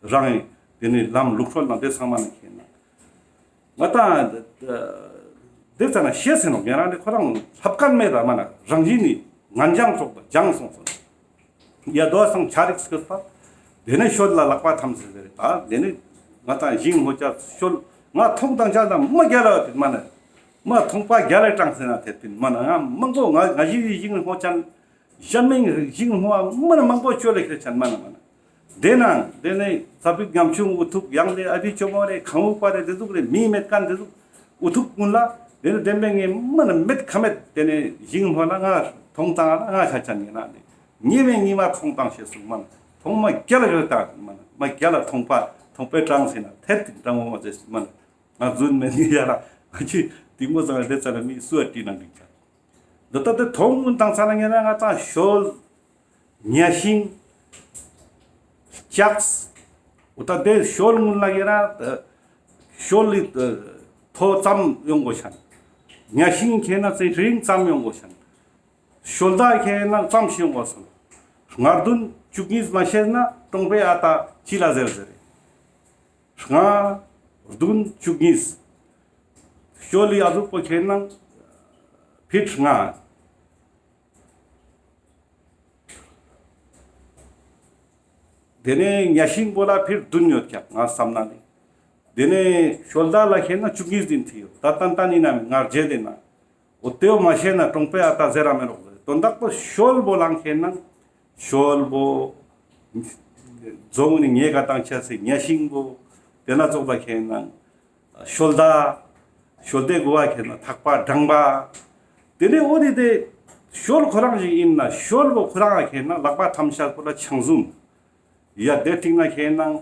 རང་ཡིན། ཏེ་ནེ་ལམ་ལུགས་སྲོལ་ནང་ཏེ་ཚང་མ་ནི་ཁེན་ན། ང་ཏང་ཏེ་ཙ་ན་ཤེས་ཟེར་ནོག་ཉེ་རང་ཏེ་ཁོ་རང་ལྷབ་ཀ་མེད་ད་མ་ན་རང་བཞིན་ནི་ངན་སྦྱངས་ཙོགས་པ་སྦྱངས་སོང་ཙང་། ཡ་དོ་སང་ཆ་རིག་སྐྱོད་པ། ཏེ་ནེ་ཤོད་ལ་ལག་པ་ཐམས་ཟེར་ཟེར་ད་ཏེ་ནེ་ང་ཏང་ཞིང་ཧོ་ཅ་ཤོད་ང་མཐོང་དང་ཆ་ན་མ་རྒྱལ་ལ་ཡོད་མ་ན། མ་མཐོང་པ་རྒྱལ་ལ་དྲངས་ཟེར་ན་ཐེབས་པིན་མ་ན་ང་མང་པོ་ང་ང་ཞིག་ཞིང་ཧོ་ཅན། ཞན་མིང་ཞིང་ཧོ་མ་ན་མང་པོ་ཅོ་ལེ་ཁེ་ཆན་མ་ན་མ་ན། ཏེ་ནང་ཏེ་ནེ་ས་ཕིག་ཉམ་ཆུང་འུ་ཐུག་ཡང་ཏེ་ཨ་བི་ཅོ་མོ་རེ་ཁང་འུ་པ་རེ་ཏེ་ཟུག་རེ་མི་མེད་ཁན་ཏེ་ཟུག་འུ་ཐུག་ཀུན་ལ་ཏེ་ནེ་ཏེ་མེ་ངེ་མ་ན་མེད་ཁ་མེད་ཏེ་ནེ་ཞིང་ཧོ་ལ་ང་མཐོང་དང་ལ་ང་ཆ་ཆ་ནེ་ན་ཏེ་ཉེ་མེ་ཉི་མ་མཐོང་དང་ཤེས་སུ་མ་ན་མཐོང་མ་རྒྱལ་ལ་ཡོད་ད་མ་ན་མ་རྒྱལ་ལ་མཐོང་པ་མཐོང་པའི་གྲངས་ཟེར་ན་ཐེར་ཏེ་གྲངས་འོ་མ་ཟེར་མ་ན་ང་རྫུན་མེད་ནི་ཡ་ལ་ང་ཅི་ཏིང་མོ་ཟང་ཏེ་ཙ་ན་མི་སུ་ཨ་ཏི་ན་འགྲིག་ཆ། འདི་ལྟ་སྟེ་མཐོང་ངུན་དང་ཚ་ན་ངེ་ན་ང་ཏང་ཤོལ། ཉ་ཤིང་། ལྕགས། འོ་ད་དེ་ཤོལ་ངུན་ལ་ངེ་ན་ཤོལ་ལི་ཐོ་ཙམ་ཡོང་གོ་ཤན། ཉ་ཤིང་ཁེ་ན་ཚེ་རིང་ཙམ་ཡོང་གོ་ཤན། ཤོལ་ད་ཁེ་ན་ཙམ་ཞིག་ཡོང་གོ་སོང་། སྔར་དུན་བཅུ་གཉིས་མ་ཤེས་ན་གྲོང་པའི་ཨ་ད་ཅི་ལ་ཟེར་ཟེར། ལྔ། བདུན་བཅུ་གཉིས། ཤོ་ལི་ཨ་ཟུག་པོ་ཁེན་ན་ཕིཊ་ལྔ། ཏེ་ནེ་ཉ་ཤིང་པོ་ལ་ཕིཊ་བདུན་ཡོད་ཀྱག་ང་བསམ་ན་ནི། ཏེ་ནེ་ཤོལ་ད་ལ་ཁེན་ན་བཅུ་གཉིས་ཟིན་ཐི་ཡོད་ད་ཏན་ཏན་ཡིན་ན་མི་ང་རྗེས་ཏེ་ན། འོ་ཏེའོ་མ་ཤེས་ན་གྲོང་པའི་ཨ་ད་ཟེར་ར་མེ་རོག་ཟེར། དོན་དག་པོ་ཤོལ་བོ་ལང་ཁེན་ན་ཤོལ་བོ། རྫོང་ནི་ངེ་ག་དང་ཆ་སེ་ཉ་ཤིང་བོ། ཏེ་ན་ཙོགས་པ་ཁེན་ན་ཤོལ་ད། ཤོལ་དེ་གོ་བ་ཁེན་ན་ཐག་པ་འགྲང་པ། ཏེ་ནེ་འོ་ཏེ་ཏེ་ཤོལ་ཁོ་རང་ཞིག་ཡིན་ན་ཤོལ་བོ་ཁོ་རང་ཁེན་ན་ལག་པ་ཐམས་ཅད་པོ་ལ་ཆང་ཟུམ། ཡ་དེ་ཏིང་ན་ཁེན་ན་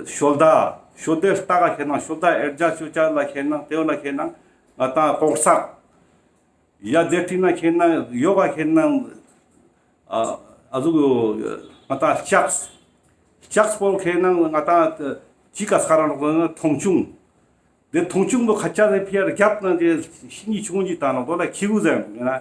ཤོལ་ད། ཤོལ་དེ་ལྟ་ག་ཁེན་ན་ཤོལ་ད་ཨེར་ཇ་ཆུ་ཆ་ལ་ཁེན་ན་ཏེའོ་ལ་ཁེན་ན་ང་ཏང་ལྐོག་ཟ། ཡ་དེ་ཏིང་ན་ཁེན་ན་ཡོ་ག་ཁེན་ན་ཨ་ཨ་ཟུག་ང་ཏང་ལྕགས། ལྕགས་པོ་ཁེན་ན་ང་ཏང་ཅི་ཀ་སྐ་ར་ནོག་ན་མཐོང་ཆུང་། ཏེ་མཐོང་ཆུང་བོ་ཁ་ཆ་ཏེ་ཕི་ཡར་རྒྱབ་ན་ཏེ་ཤིང་གི་ཆུང་ཅིག་ཏང་ནོག་དོ་ལ་ཁྱི་གུ་ཟེར་ནོག་ཡིན་ན།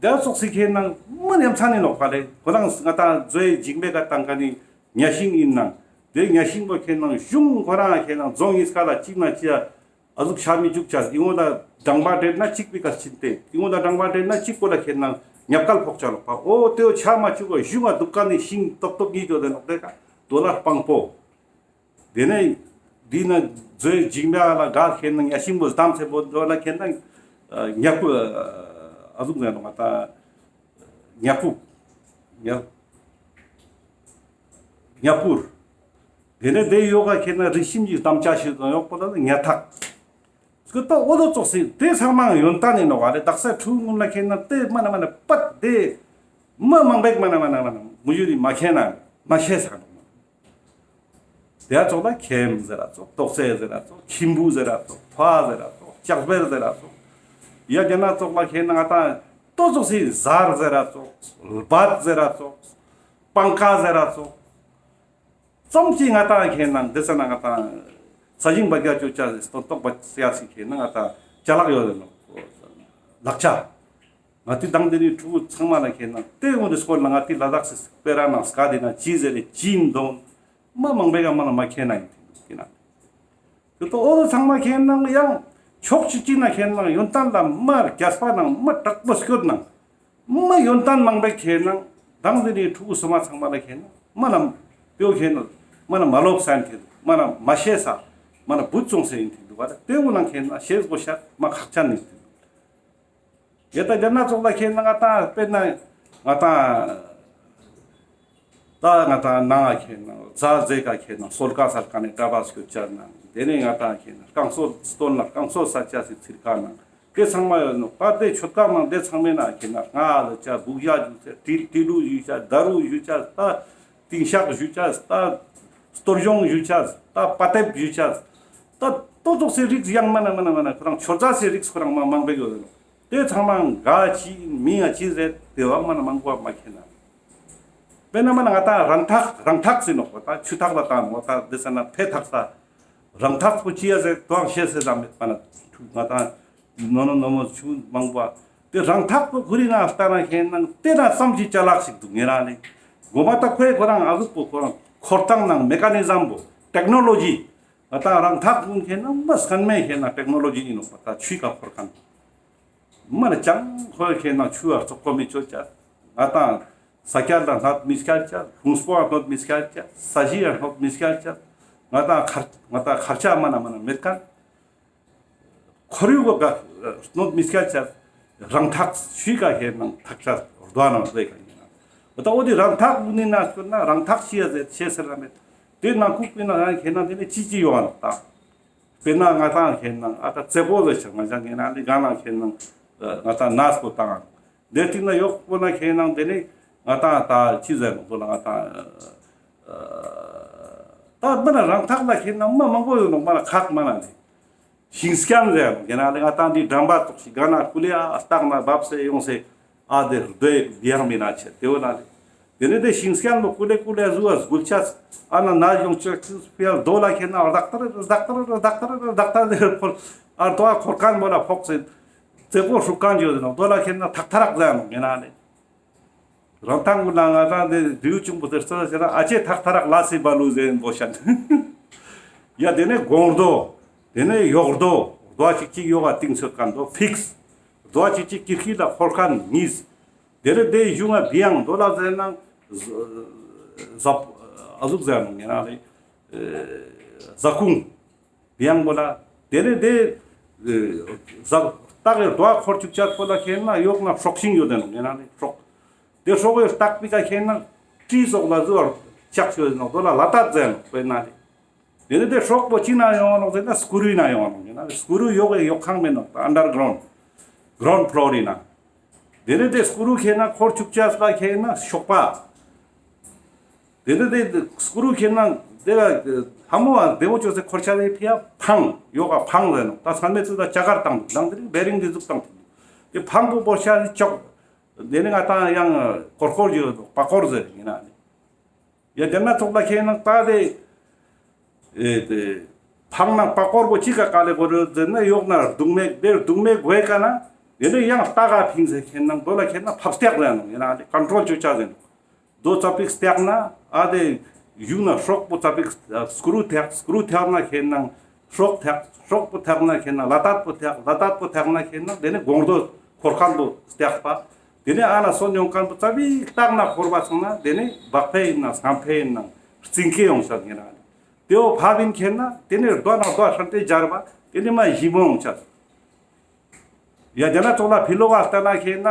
ཏེ་ཙོགས་སི་ཁེན་ན་མ་ཉམས་ཚ་ནི་ནོག་པ་ལེ། ཁོ་རང་ང་ཏང་མཛོའི་འཇིགས་མེད་ཀ་ཏང་ཀ་ནི་ཉ་ཤིང་ཡིན་ན། ཏེ་ཉ་ཤིང་བོ་ཁེན་ན་གཞུང་ཁོ་རང་ཁེན་ན་རྫོང་ཡིན་སྐ་ལ་ཅིག་ན་ཅི་ཡ། ཨ་ཟུག་ཆ་མི་བཅུག་ཆ་ཨིན་ངོ་ད་འགྲང་པ་དྲེད་ན་གཅིག་པི་ཀ་ཕྱིན་ཏེ་ཨིན་ངོ་ད་འགྲང་པ་དྲེད་ན་གཅིག་པོ་ལ་ཁེན་ན་ཉབ་ཀལ་ཕོག་ཆ་ལོག་པ་འོ་ཏེའོ་ཆ་མ་བཅུག་གོ་གཞུང་ང་དུག་ཀ་ནི་ཤིང་ཏོག་ཏོག་གཉིས་ཅོ་ཏེ་ནོག་ཏེ་ཀ་དོ་ལ་སྤང་པོ། ཏེ་ནེ་འདི་ན་མཛོའི་འཇིགས་མེད་ལ་ག་ཁེན་ན་ཉ་ཤིང་བོ་དམ་ཚེ་བོ་དོ་ལ་ཁེན་ན་ཉ་ཀུ་ཨ་ཟུག་ཟེར་ནོག་ང་ཏང་ཉ་ཀུ་ཉ་ཉ་པུར། ཏེ་ནེ་ཏེ་ཡོ་ག་ཁེན་ན་རི་ཤིམ་གྱི་དམ་བཅའ་ཞིག་དང་ཡོག་པོ་ལ་ཉ་ཐག། སྐུད་པ་འོ་དོ་ཙོགས་སི་ཏེ་ཚང་མ་ཡོན་ཏན་ཨིན་ནོག་ཨ་རེ། དག་ས་ཕྲུ་གུ་ངུན་ལ་ཁེན་ན་ཏེ་མ་ན་མ་ན་པད་ཏེ་མ་མང་པེག་མ་ན་མ་ན་མ་ན་མུ་ཡུ་རི་མ་ཁེན་ན་མ་ཤེས་ས་ནོག། ཏེ་ཙོགས་ལ་ཁེམ་ཟེར་ར་ཙོགས་ཏོག་ཙེ་ཟེར་ར་ཙོགས་ཁྱིམ་བུ་ཟེར་ར་ཙོགས་ཕ་ཟེར་ར་ཙོགས་ལྕགས་བེར་ཟེར་ར་ཙོགས། ཡ་ཏེ་ན་ཙོགས་ལ་ཁེན་ན་ང་ཏང་ཏོ་ཙོགས་སི་ཟར་ཟེར་ར་ཙོགས་སྦད་ཟེར་ར་ཙོགས་པང་ཀ་ཟེར་ར་ཙོགས། ཙམ་ཞིག་ང་ཏང་ཁེན་ན་ཏེ་ས་ན་ང་ཏང་ ས་ཞིང་བ་རྒྱ་ཅོ་ཅེས་སི་སྟོན་ཐོག་བ་ཡ་སི་ཁེ་ན་ང་ཏང་ཅ་ལག་ཡོད་ནོག་ལག་ཆ། ང་ཏི་དང་དེ་ནི་ཕྲུ་གུ་ཚང་མ་ལ་ཁེ་ན་དེ་འོ་དེ་སྐོར་ལ་ང་ཏི་ལ་དྭགས་སི་སྤེ་ར་ནང་སྐད་དེ་ན་ཅི་ཟེར་རེ་ཅི་འདོན་མ་མང་པོའི་ཀ་མ་ན་མ་ཁེ་ན་ཡིན་ཏེ་ན། དེ་ཏོ་འོ་དེ་ཚང་མ་ཁེ་ན་ཡང་ཕྱོགས་གཅིག་གཅིག་ན་ཁེ་ན་ཡོན་ཏན་ལ་མ་རྒྱས་པ་ནང་མ་དྲག་པོ་སྐྱོད་ནང་མ་ཡོན་ཏན་མང་པོའི་ཁེ་ན་དང་དེ་ནི་ཕྲུ་གུ་སོ་མ་ཚང་མ་ལ་ཁེ་ན་མ་ན་པེའོ་ཁེ་ན་མ་ན་མ་ལོབས་ས་ཁེ་ན་མ་ན་མ་ཤེས་ས་མ་ན་བུད་སོང་ས་ཡིན་ཏེ་འདུག་པ་དེ་འོ་ན་ཁེ་ན་ཤེས་དགོས་ཤ་མ་ཁག་ཅན་ཡིན་ཏེ་འདུག་ཡེ་ད་རྒྱ་ནག་ཚོགས་ལ་ཁེ་ན་ང་ཏང་དཔེར་ན་ང་ཏང་ད་ང་ཏང་ནང་ཁེ་ན་ཛ་ཛེ་ཀ་ཁེ་ན་སོལ་ཀ་སལ་ཀ་ནེ་ཀྲ་བ་སྐྱོད་ཅ་ན་དེ་ནེ་ང་ཏང་ཁེ་ན་རྐང་སོལ་སྟོན་ལ་རྐང་སོལ་ས་ཅ་སི་ཚིར་ཀ་ན་དེ་ཚང་མ་ཡོད་ནོག་ད་དེ་ཆོད་ཀ་མང་དེ་ཚང་མའི་ན་ཁེ་ན་ང་ལ་ཅ་བུག་ཡ་ཞུ་ཅ་ཏི་ཏི་ལུ་ཞུ་ཅ་དར་རུ་ཞུ་ཅ་ད་ཏིང་ཤག་ཞུ་ཅ་ད་སྟོར་གཞོང་ཞུ་ཅ་ད་པ་ཏེབ་ཞུ་ཅ་ད་ཏོ་ཙོགས་སི་རིགས་ཡང་མ་ན་མ་ན་མ་ན་ཁོ་རང་ཆོད་ཟ་སི་རིགས་ཁོ་རང་མ་མང་པོ་ཡོད་ནོག་དེ་ཚང་མ་ག་ཅི་མིང་ང་ཅི་ཟེར་དེ་བ་མ་ན་མང་པོ་མ་ཁེ་ན། དཔེར་ན་མ་ན་ང་ཏང་རང་ཐག་རང་ཐག་ཟེར་ནོག་པ་ད་ཆུ་ཐག་ལ་ཏང་ནོག་ད་དེ་ས་ན་ཕེ་ཐག་ས་རང་ཐག་པོ་ཅི་ཡ་ཟེར་དོ་ཤེས་ཟེར་ད་མེད་པ་ན་ང་ཏང་ནོ་ནོ་ནོ་མོ་ཆུ་མང་པོ་དེ་རང་ཐག་པོ་ཁུ་རི་ན་ལྟ་ན་ཁེ་ན་དེ་ན་བསམ་གྱི་ཅ་ལག་ཞིག་འདུག་ངེ་རང་ནི་གོ་མ་ད་ཁོའི་ཁོ་རང་ཨ་ཟུག་པོ་ཁོ་རང་འཁོར་སྟངས་ནང་མེ་ཀ་ནི་ཛམ་པོ་ཊེག་ནོ་ལོ་ཇི་ང་ཏང་རང་ཐག་ཀུན་ཁེ་ན་མ་སྐན་མེ་ཁེ་ན་ཊེག་ནོ་ལོ་ཇི་ཡིན་ནོག་པ་ད་ཆུའི་ཀ་འཁོར་མཁན། མ་ན་ཅང་ཁོ་ཁེ་ན་ཆུ་བ་བཙོག་པོ་མི་ཆོད་ཅ། ང་ཏང་ས་ཀྱལ་ལ་སྣད་མི་སྐྱལ་ཅ། ལྷུང་སྤོ་བ་སྣོད་མི་སྐྱལ་ཅ། ས་གཞི་ཡ་སྣོད་མི་སྐྱལ་ཅ། ང་ཏང་ཁར་ང་ཏང་ཁར་ཆ་མ་ན་མ་ན་མེད་མཁན། ཁོར་ཡུག་ག་སྣོད་མི་སྐྱལ་ཅ། རང་ཐག་ཆུའི་ཀ་ཁེ་ན་ཐག་ཆ་རྡོ་ནང་རྡོའི་ཀ་ཡིན་ན། འོ་ད་འོ་དེ་རང་ཐག་ཀུན་ནི་ན་སྐྱོད་ན་རང་ཐག་ཤི་ཡ་ཟེར་ཤེས་ཟེར་ལ་མེད། དེ་ནང་ཁུག་པའི་ནང་ཁེ་ན་དེ་ནི་ཅི་ཅི་ཡོང་བ་ནོག་ད། དཔེར་ན་ང་ཏང་ཁེ་ན་ཨ་ད་རྩེ་པོ་ཟེར་ཆ་ང་ཅང་ཁེ་ན་ལི་ག་ན་ཁེ་ན་ང་ཏང་ནས་པོ་ཏང་། དེ་སྟིང་ན་ཡོག་པོ་ན་ཁེ་ན་དེ་ནི་ང་ཏང་ད་ཅི་ཟེར་ནོག་པོ་ལ་ང་ཏང་ད་མ་ན་རང་ཐག་ལ་ཁེ་ན་མ་མང་པོ་ཡོད་ནོག་མ་ན་ཁག་མ་ན་ནི་ཤིང་སྐྱམ་ཟེར་ནོག་ཁེ་ན་ལི་ང་ཏང་དེ་འགྲམ་པ་ཙོགས་ཤིག་ག་ན་ཀུ་ལེ་ཨ་སྟག་ན་བབས་སེ་ཡོང་སེ། ཨ་དེ་རྡོའི་བི་ཡང་མི་ན་ཆེ་དེ་བོ་ན་ལེ། དེ་ནི་དེ་ཤིང་སྐྱམ་ལོ་ཀུ་ལེ་ཀུ་ལེ་ཟུ་བ་སྒུལ་ཆ། ཨ་ན་ན་ཡོང་ཆ་ཕི་ཡ་རྡོ་ལ་ཁེ་ན་རྡག་ཏར་རྡག་ཏར་རྡག་ཏར་རྡག་ཏར་དེ་ཕོལ། ཨ་རྡོ་ཨ་འཁོར་མཁན་བོ་ལ་ཕོག་སེ། རྩེ་པོ་ཧྲུག་མཁན་ཡོད་ནོག་རྡོ་ལ་ཁེ་ན་ཐག་ཐ་རག་ཟ་ནོག་ངེ་ན་ལེ། རང་ཐག་གུན་ལ་ང་ཏང་དེ་རྡེའུ་ཆུང་པོ་དེ་རྩ་ཟེར་ན་ཨ་ཅེ་ཐག་ཐ་རག་ལ་སི་བ་ལུ་ཟེར་བོ་ཤན། ཡ་དེ་ནི་གོང་རྡོ། དེ་ནི་ཡོག་རྡོ། རྡོ་ཅིག་ཅིག་ཡོག་ག་ཏིང་སོད་མཁན་རྡོ་ཕིགས། རྡོ་ཅིག་ཅིག་ཀིར་ཀིར་ལ་འཁོར་མཁན་གཉིས། དེ་རེ་དེ་གཞུང་ང་བི་ཡང་རྡོ་ལ་ཟེར་ན་ཟ་ཟ་ཨ་ཟུག་ཟེར་ནོག་ངེ་ན་ལེ། ཟ་ཀུང་བི་ཡང་བོ་ལ། དེ་རེ་དེ་ཟ་སྟག་གི་རྡོ་འཁོར་ཅུག་ཅ་པོ་ལ་ཁེ་ན་ཡོག་ན་སྲོག་ཤིང་ཡོད་དེ་ནོག་ངེ་ན་ལེ་སྲོག་དེ་སྲོག་གི་སྟག་པི་ཀ་ཁེ་ན་ཏྲི་སོགས་ལ་ཟུར་ལྕགས་ཡོད་ནོག་དོ་ལ་ལ་ཏ་ཟེར་ནོག་དཔེར་ན་ལེ། དེ་ནི་དེ་སྲོག་པོ་ཅི་ན་ཡོང་ནོག་ཟེར་ན་སྐུ་རུའི་ན་ཡོང་ནོག་ཡིན་ན་སྐུ་རུ་ཡོག་གི་ཡོག་ཁང་མེད་ནོག་ད་ཨན་ཌར་གྲའུན་ཌ། གྲའུན་ཌ་ཕློར་ཡིན་ན། དེ་ནི་དེ་སྐུ་རུ་ཁེ་ན་འཁོར་ཅུག་ཅ་ལ་ཁེ་ན་ཤོག་པ། དེ་ནི་དེ་སྐུ་རུ་ཁེ་ན་དེ་ལ་ལྷ་མོ་བ་བདེ་མོ་ཅོས་སེ་འཁོར་ཆ་ལེ་ཕི་ཡ་འཕང་ཡོག་ག་འཕང་ཟེར་ནོག་ད་ཚང་མའི་ཚུལ་ད་ཅ་གར་བཏང་འདུག་དང་དེ་རིང་བེ་རིང་འདི་ཟུག་བཏང་འདུག་དེ་འཕང་པོ་བོར་ཆ་ལེ་ཅོག་དེ་ནི་ང་ཏང་ཡང་ཀོར་ཀོར་ཡོད་འདུག་པ་ཀོར་ཟེར་ཡིན་ན་ནི། ཡ་དེ་ན་ཚོགས་ལ་ཁེ་ན་ད་དེ་ཨེ་དེ་འཕང་ན་པ་ཀོར་པོ་ཅི་ག་ག་ལེ་གོ་རེ་ཟེར་ན་ཡོག་ན་རྡུང་མེ་དེ་རྡུང་མེ་གོས་ཀ་ན་དེ་ནི་ཡང་ལྟ་ག་ཕིང་ཟེར་ཁེ་ན་དོ་ལ་ཁེ་ན་ཕབ་སྟེགས་ཟེར་ནོག་ཡིན་ན་དེ་ཀོན་ཊྲོལ་ཅོ་ཆ་ཟེར་ནོག་དོ་ཙ་པིག་སྟེགས་ན་ཨ་དེ་གཞུང་ན་སྲོག་པོ་ཙ་པིག་སྐུ་རུ་ཐེག་སྐུ་རུ་ཐེག་ན་ཁེ་ན་སྲོག་ཐེག་སྲོག་པོ་ཐེག་ན་ཁེ་ན་ལ་ཏད་པོ་ཐེག་ལ་ཏད་པོ་ཐེག་ན་ཁེ་ན་དེ་ནི་གོང་རྡོ་འཁོར་མཁན་པོ་སྟེགས་པ། དེ་ནི་ཨ་ན་སོན་ཡོང་མཁན་པོ་ཙ་པིག་ལྟག་ན་འཁོར་བ་སོང་ན་དེ་ནི་བག་ཕེ་ཡིན་ན་སྔམ་ཕེ་ཡིན་ན་རྩིང་ཁེ་ཡོང་ས་ཡིན་ན་དེ་བོ་ཕབ་ཡིན་ཁེ་ན་དེ་ནི་རྡོ་ན་རྡོ་ཧྲན་ཏེ་སྦྱར་བ་དེ་ནི་མ་ཞིམ་མོ་ཡོང་ཆ། ཡ་དེ་ན་ཚོགས་ལ་ཕི་ལོག་ག་ལྟ་ན་ཁེ་ན་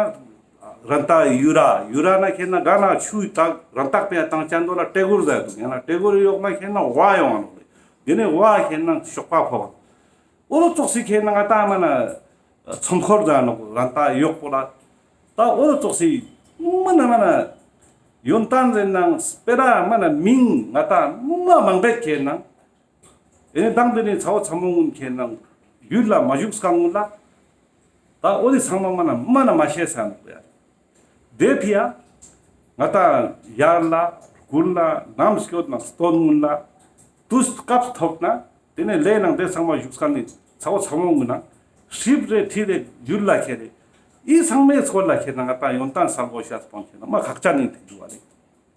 རན་ཏ་ཡུ་ར་ཡུ་ར་ན་ཁེ་ན་ག་ན་ཆུ་ཏག་རན་ཏག་པེ་ཏང་ཅན་དོ་ལ་ཏྲེ་གུར་ཟེར་དུག་ཡང་ན་ཏྲེ་གུར་ཡོག་ན་ཁེ་ན་བ་ཡོང་ང་ནོག་ལེ། དེ་ནི་བ་ཁེ་ན་ཤོག་པ་ཕོག་འོ་ཙོགས་སི་ཁེ་ན་ང་ཏང་མ་ན་ཚོམ་འཁོར་ཟེར་ནོག་རན་ཏ་ཡོག་པོ་ལ་ད་འོ་ཙོགས་སི་མ་ན་མ་ན་ཡོན་ཏན་ཟེར་ནང་སྤེ་ར་མ་ན་མིང་ང་ཏང་མ་མང་པེ་ཁེ་ན། ཨེ་ནི་དང་དེ་ནི་ཚ་བོ་ཚ་མོ་ངུན་ཁེ་ན་ཡུལ་ལ་མ་བཞུགས་ས་ངུན་ལ། ད་འོ་དེ་ཚང་མ་མ་ན་མ་ན་མ་ཤེས་ས་ནོག་ཡ། དེ་ཕི་ཡ། ང་ཏང་ཡར་ལ་དགུན་ལ་ནམ་སྐྱོད་ན་སྟོན་ངུན་ལ། དུས་སྐབས་ཐོབ་ན་ དེ་ནས་ལས་ནང་དེ་ཚང་མ་བཞུགས་ཁན་ནི་ཚ་བོ་ཚ་མོ་གུན་ན་ཧྲིབ་རེ་ཁྲི་རེ་ཡུལ་ལ་ཁྱེར་རེ་ཨི་ཚང་མའི་སྐོར་ལ་ཁྱེར་ན་ང་ཏང་ཡོན་ཏན་སལ་གོ་ཤེས་པོ་ཁྱེར་ན་མ་ཁག་ཅན་ནི་ཐིག་འདུག་བ་ལེ།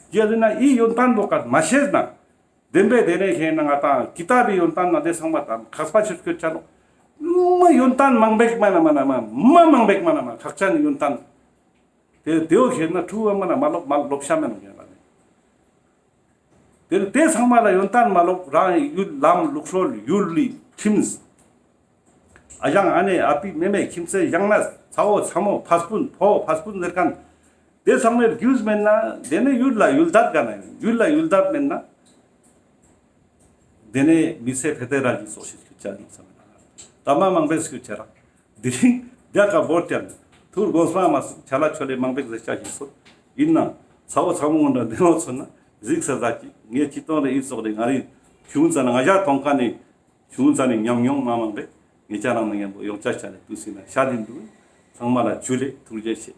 ཡ་ཟེར་ན་ཨི་ཡོན་ཏན་པོ་ཀ་མ་ཤེས་ན། བདེན་པའི་དེ་ནས་ཁྱེར་ན་ང་ཏང་ཀི་ཏ་བི་ཡོན་ཏན་ན་དེ་ཚང་མ་དང་ཁག་པ་ཆེ་སྐྱོད་ཆ་ནོག། མ་ཡོན་ཏན་མང་པེག་མ་ན་མ་ན་མ་མ་མང་པེག་མ་ན་མ་ཁག་ཅན་ནི་ཡོན་ཏན། དེ་དེའོ་ཁྱེར་ན་ཕྲུ་གུ་མ་ན་མ་ལོབ་མ་ལོབ་ཤ་མེ་ནོག་ཡ་ལ་ནི། དེ་དེ་ཚང་མ་ལ་ཡོན་ཏན་མ་ལོབ་རང་ཡུལ་ལམ་ལུགས་སྲོལ་ཡུལ་ལི་ཁྱིམ། ཨ་ཞང་ཨ་ནེ་ཨ་པི་མེ་མེ་ཁྱིམ་མཚེས་ཞང་ན་ཚ་བོ་ཚ་མོ་ཕ་སྤུན་ཕོ་ཕ་སྤུན་ཟེར་ཁན། དེ་ཚང་མའི་རྒྱུས་མེད་ན་དེ་ནས་ཡུལ་ལ་ཡུལ་དར་ག་ན་ཡོད། ཡུལ་ལ་ཡུལ་དར་མེད་ན་དེ་ནས་མི་ཚེ་ཕེ་ཏེ་ར་ཇི་སོགས་ཤིག་སྐྱུར་ཆ་ནོག་ས་མེད་ན། ད་མ་མང་པོའི་སྐྱུར་ཆ་ར། དེ་རིང་རྒྱ་གར་བོར་ཀྱང་ཐུར་དགོངས་པ་མ་སུ་ཆ་ལ་ཆོ་ལེ་མང་པོའི་ཟེར་ཆ་ཞིག་སོ། ཡིན་ན་ཚ་བོ་ཚ་མོ་འདྲ་བདེ་མོ་ཚོ་ན་གཟིགས་ས་ཟ་ཅིག་ངས་ཅི་གཏོང་རེ་ཨི་ཙོག་རེ་ང་རིག་ཁྱུང་ཙ་ན་ང་ཞ་ཐོང་ཀ་ནི་ཁྱུང་ཙ་ནི་ཉམས་མྱོང་མ་མང་པོའི་ངེད་ཅག་རང་ན་མཉམ་པོ་ཡོང་ཆ་ཆ་ལེ་དུས་སི་ན་ཤ་ལིན་འདུག། ཚང་མ་ལ་ཇུ་ལེ་ཐུགས་རྗེ་ཆེ།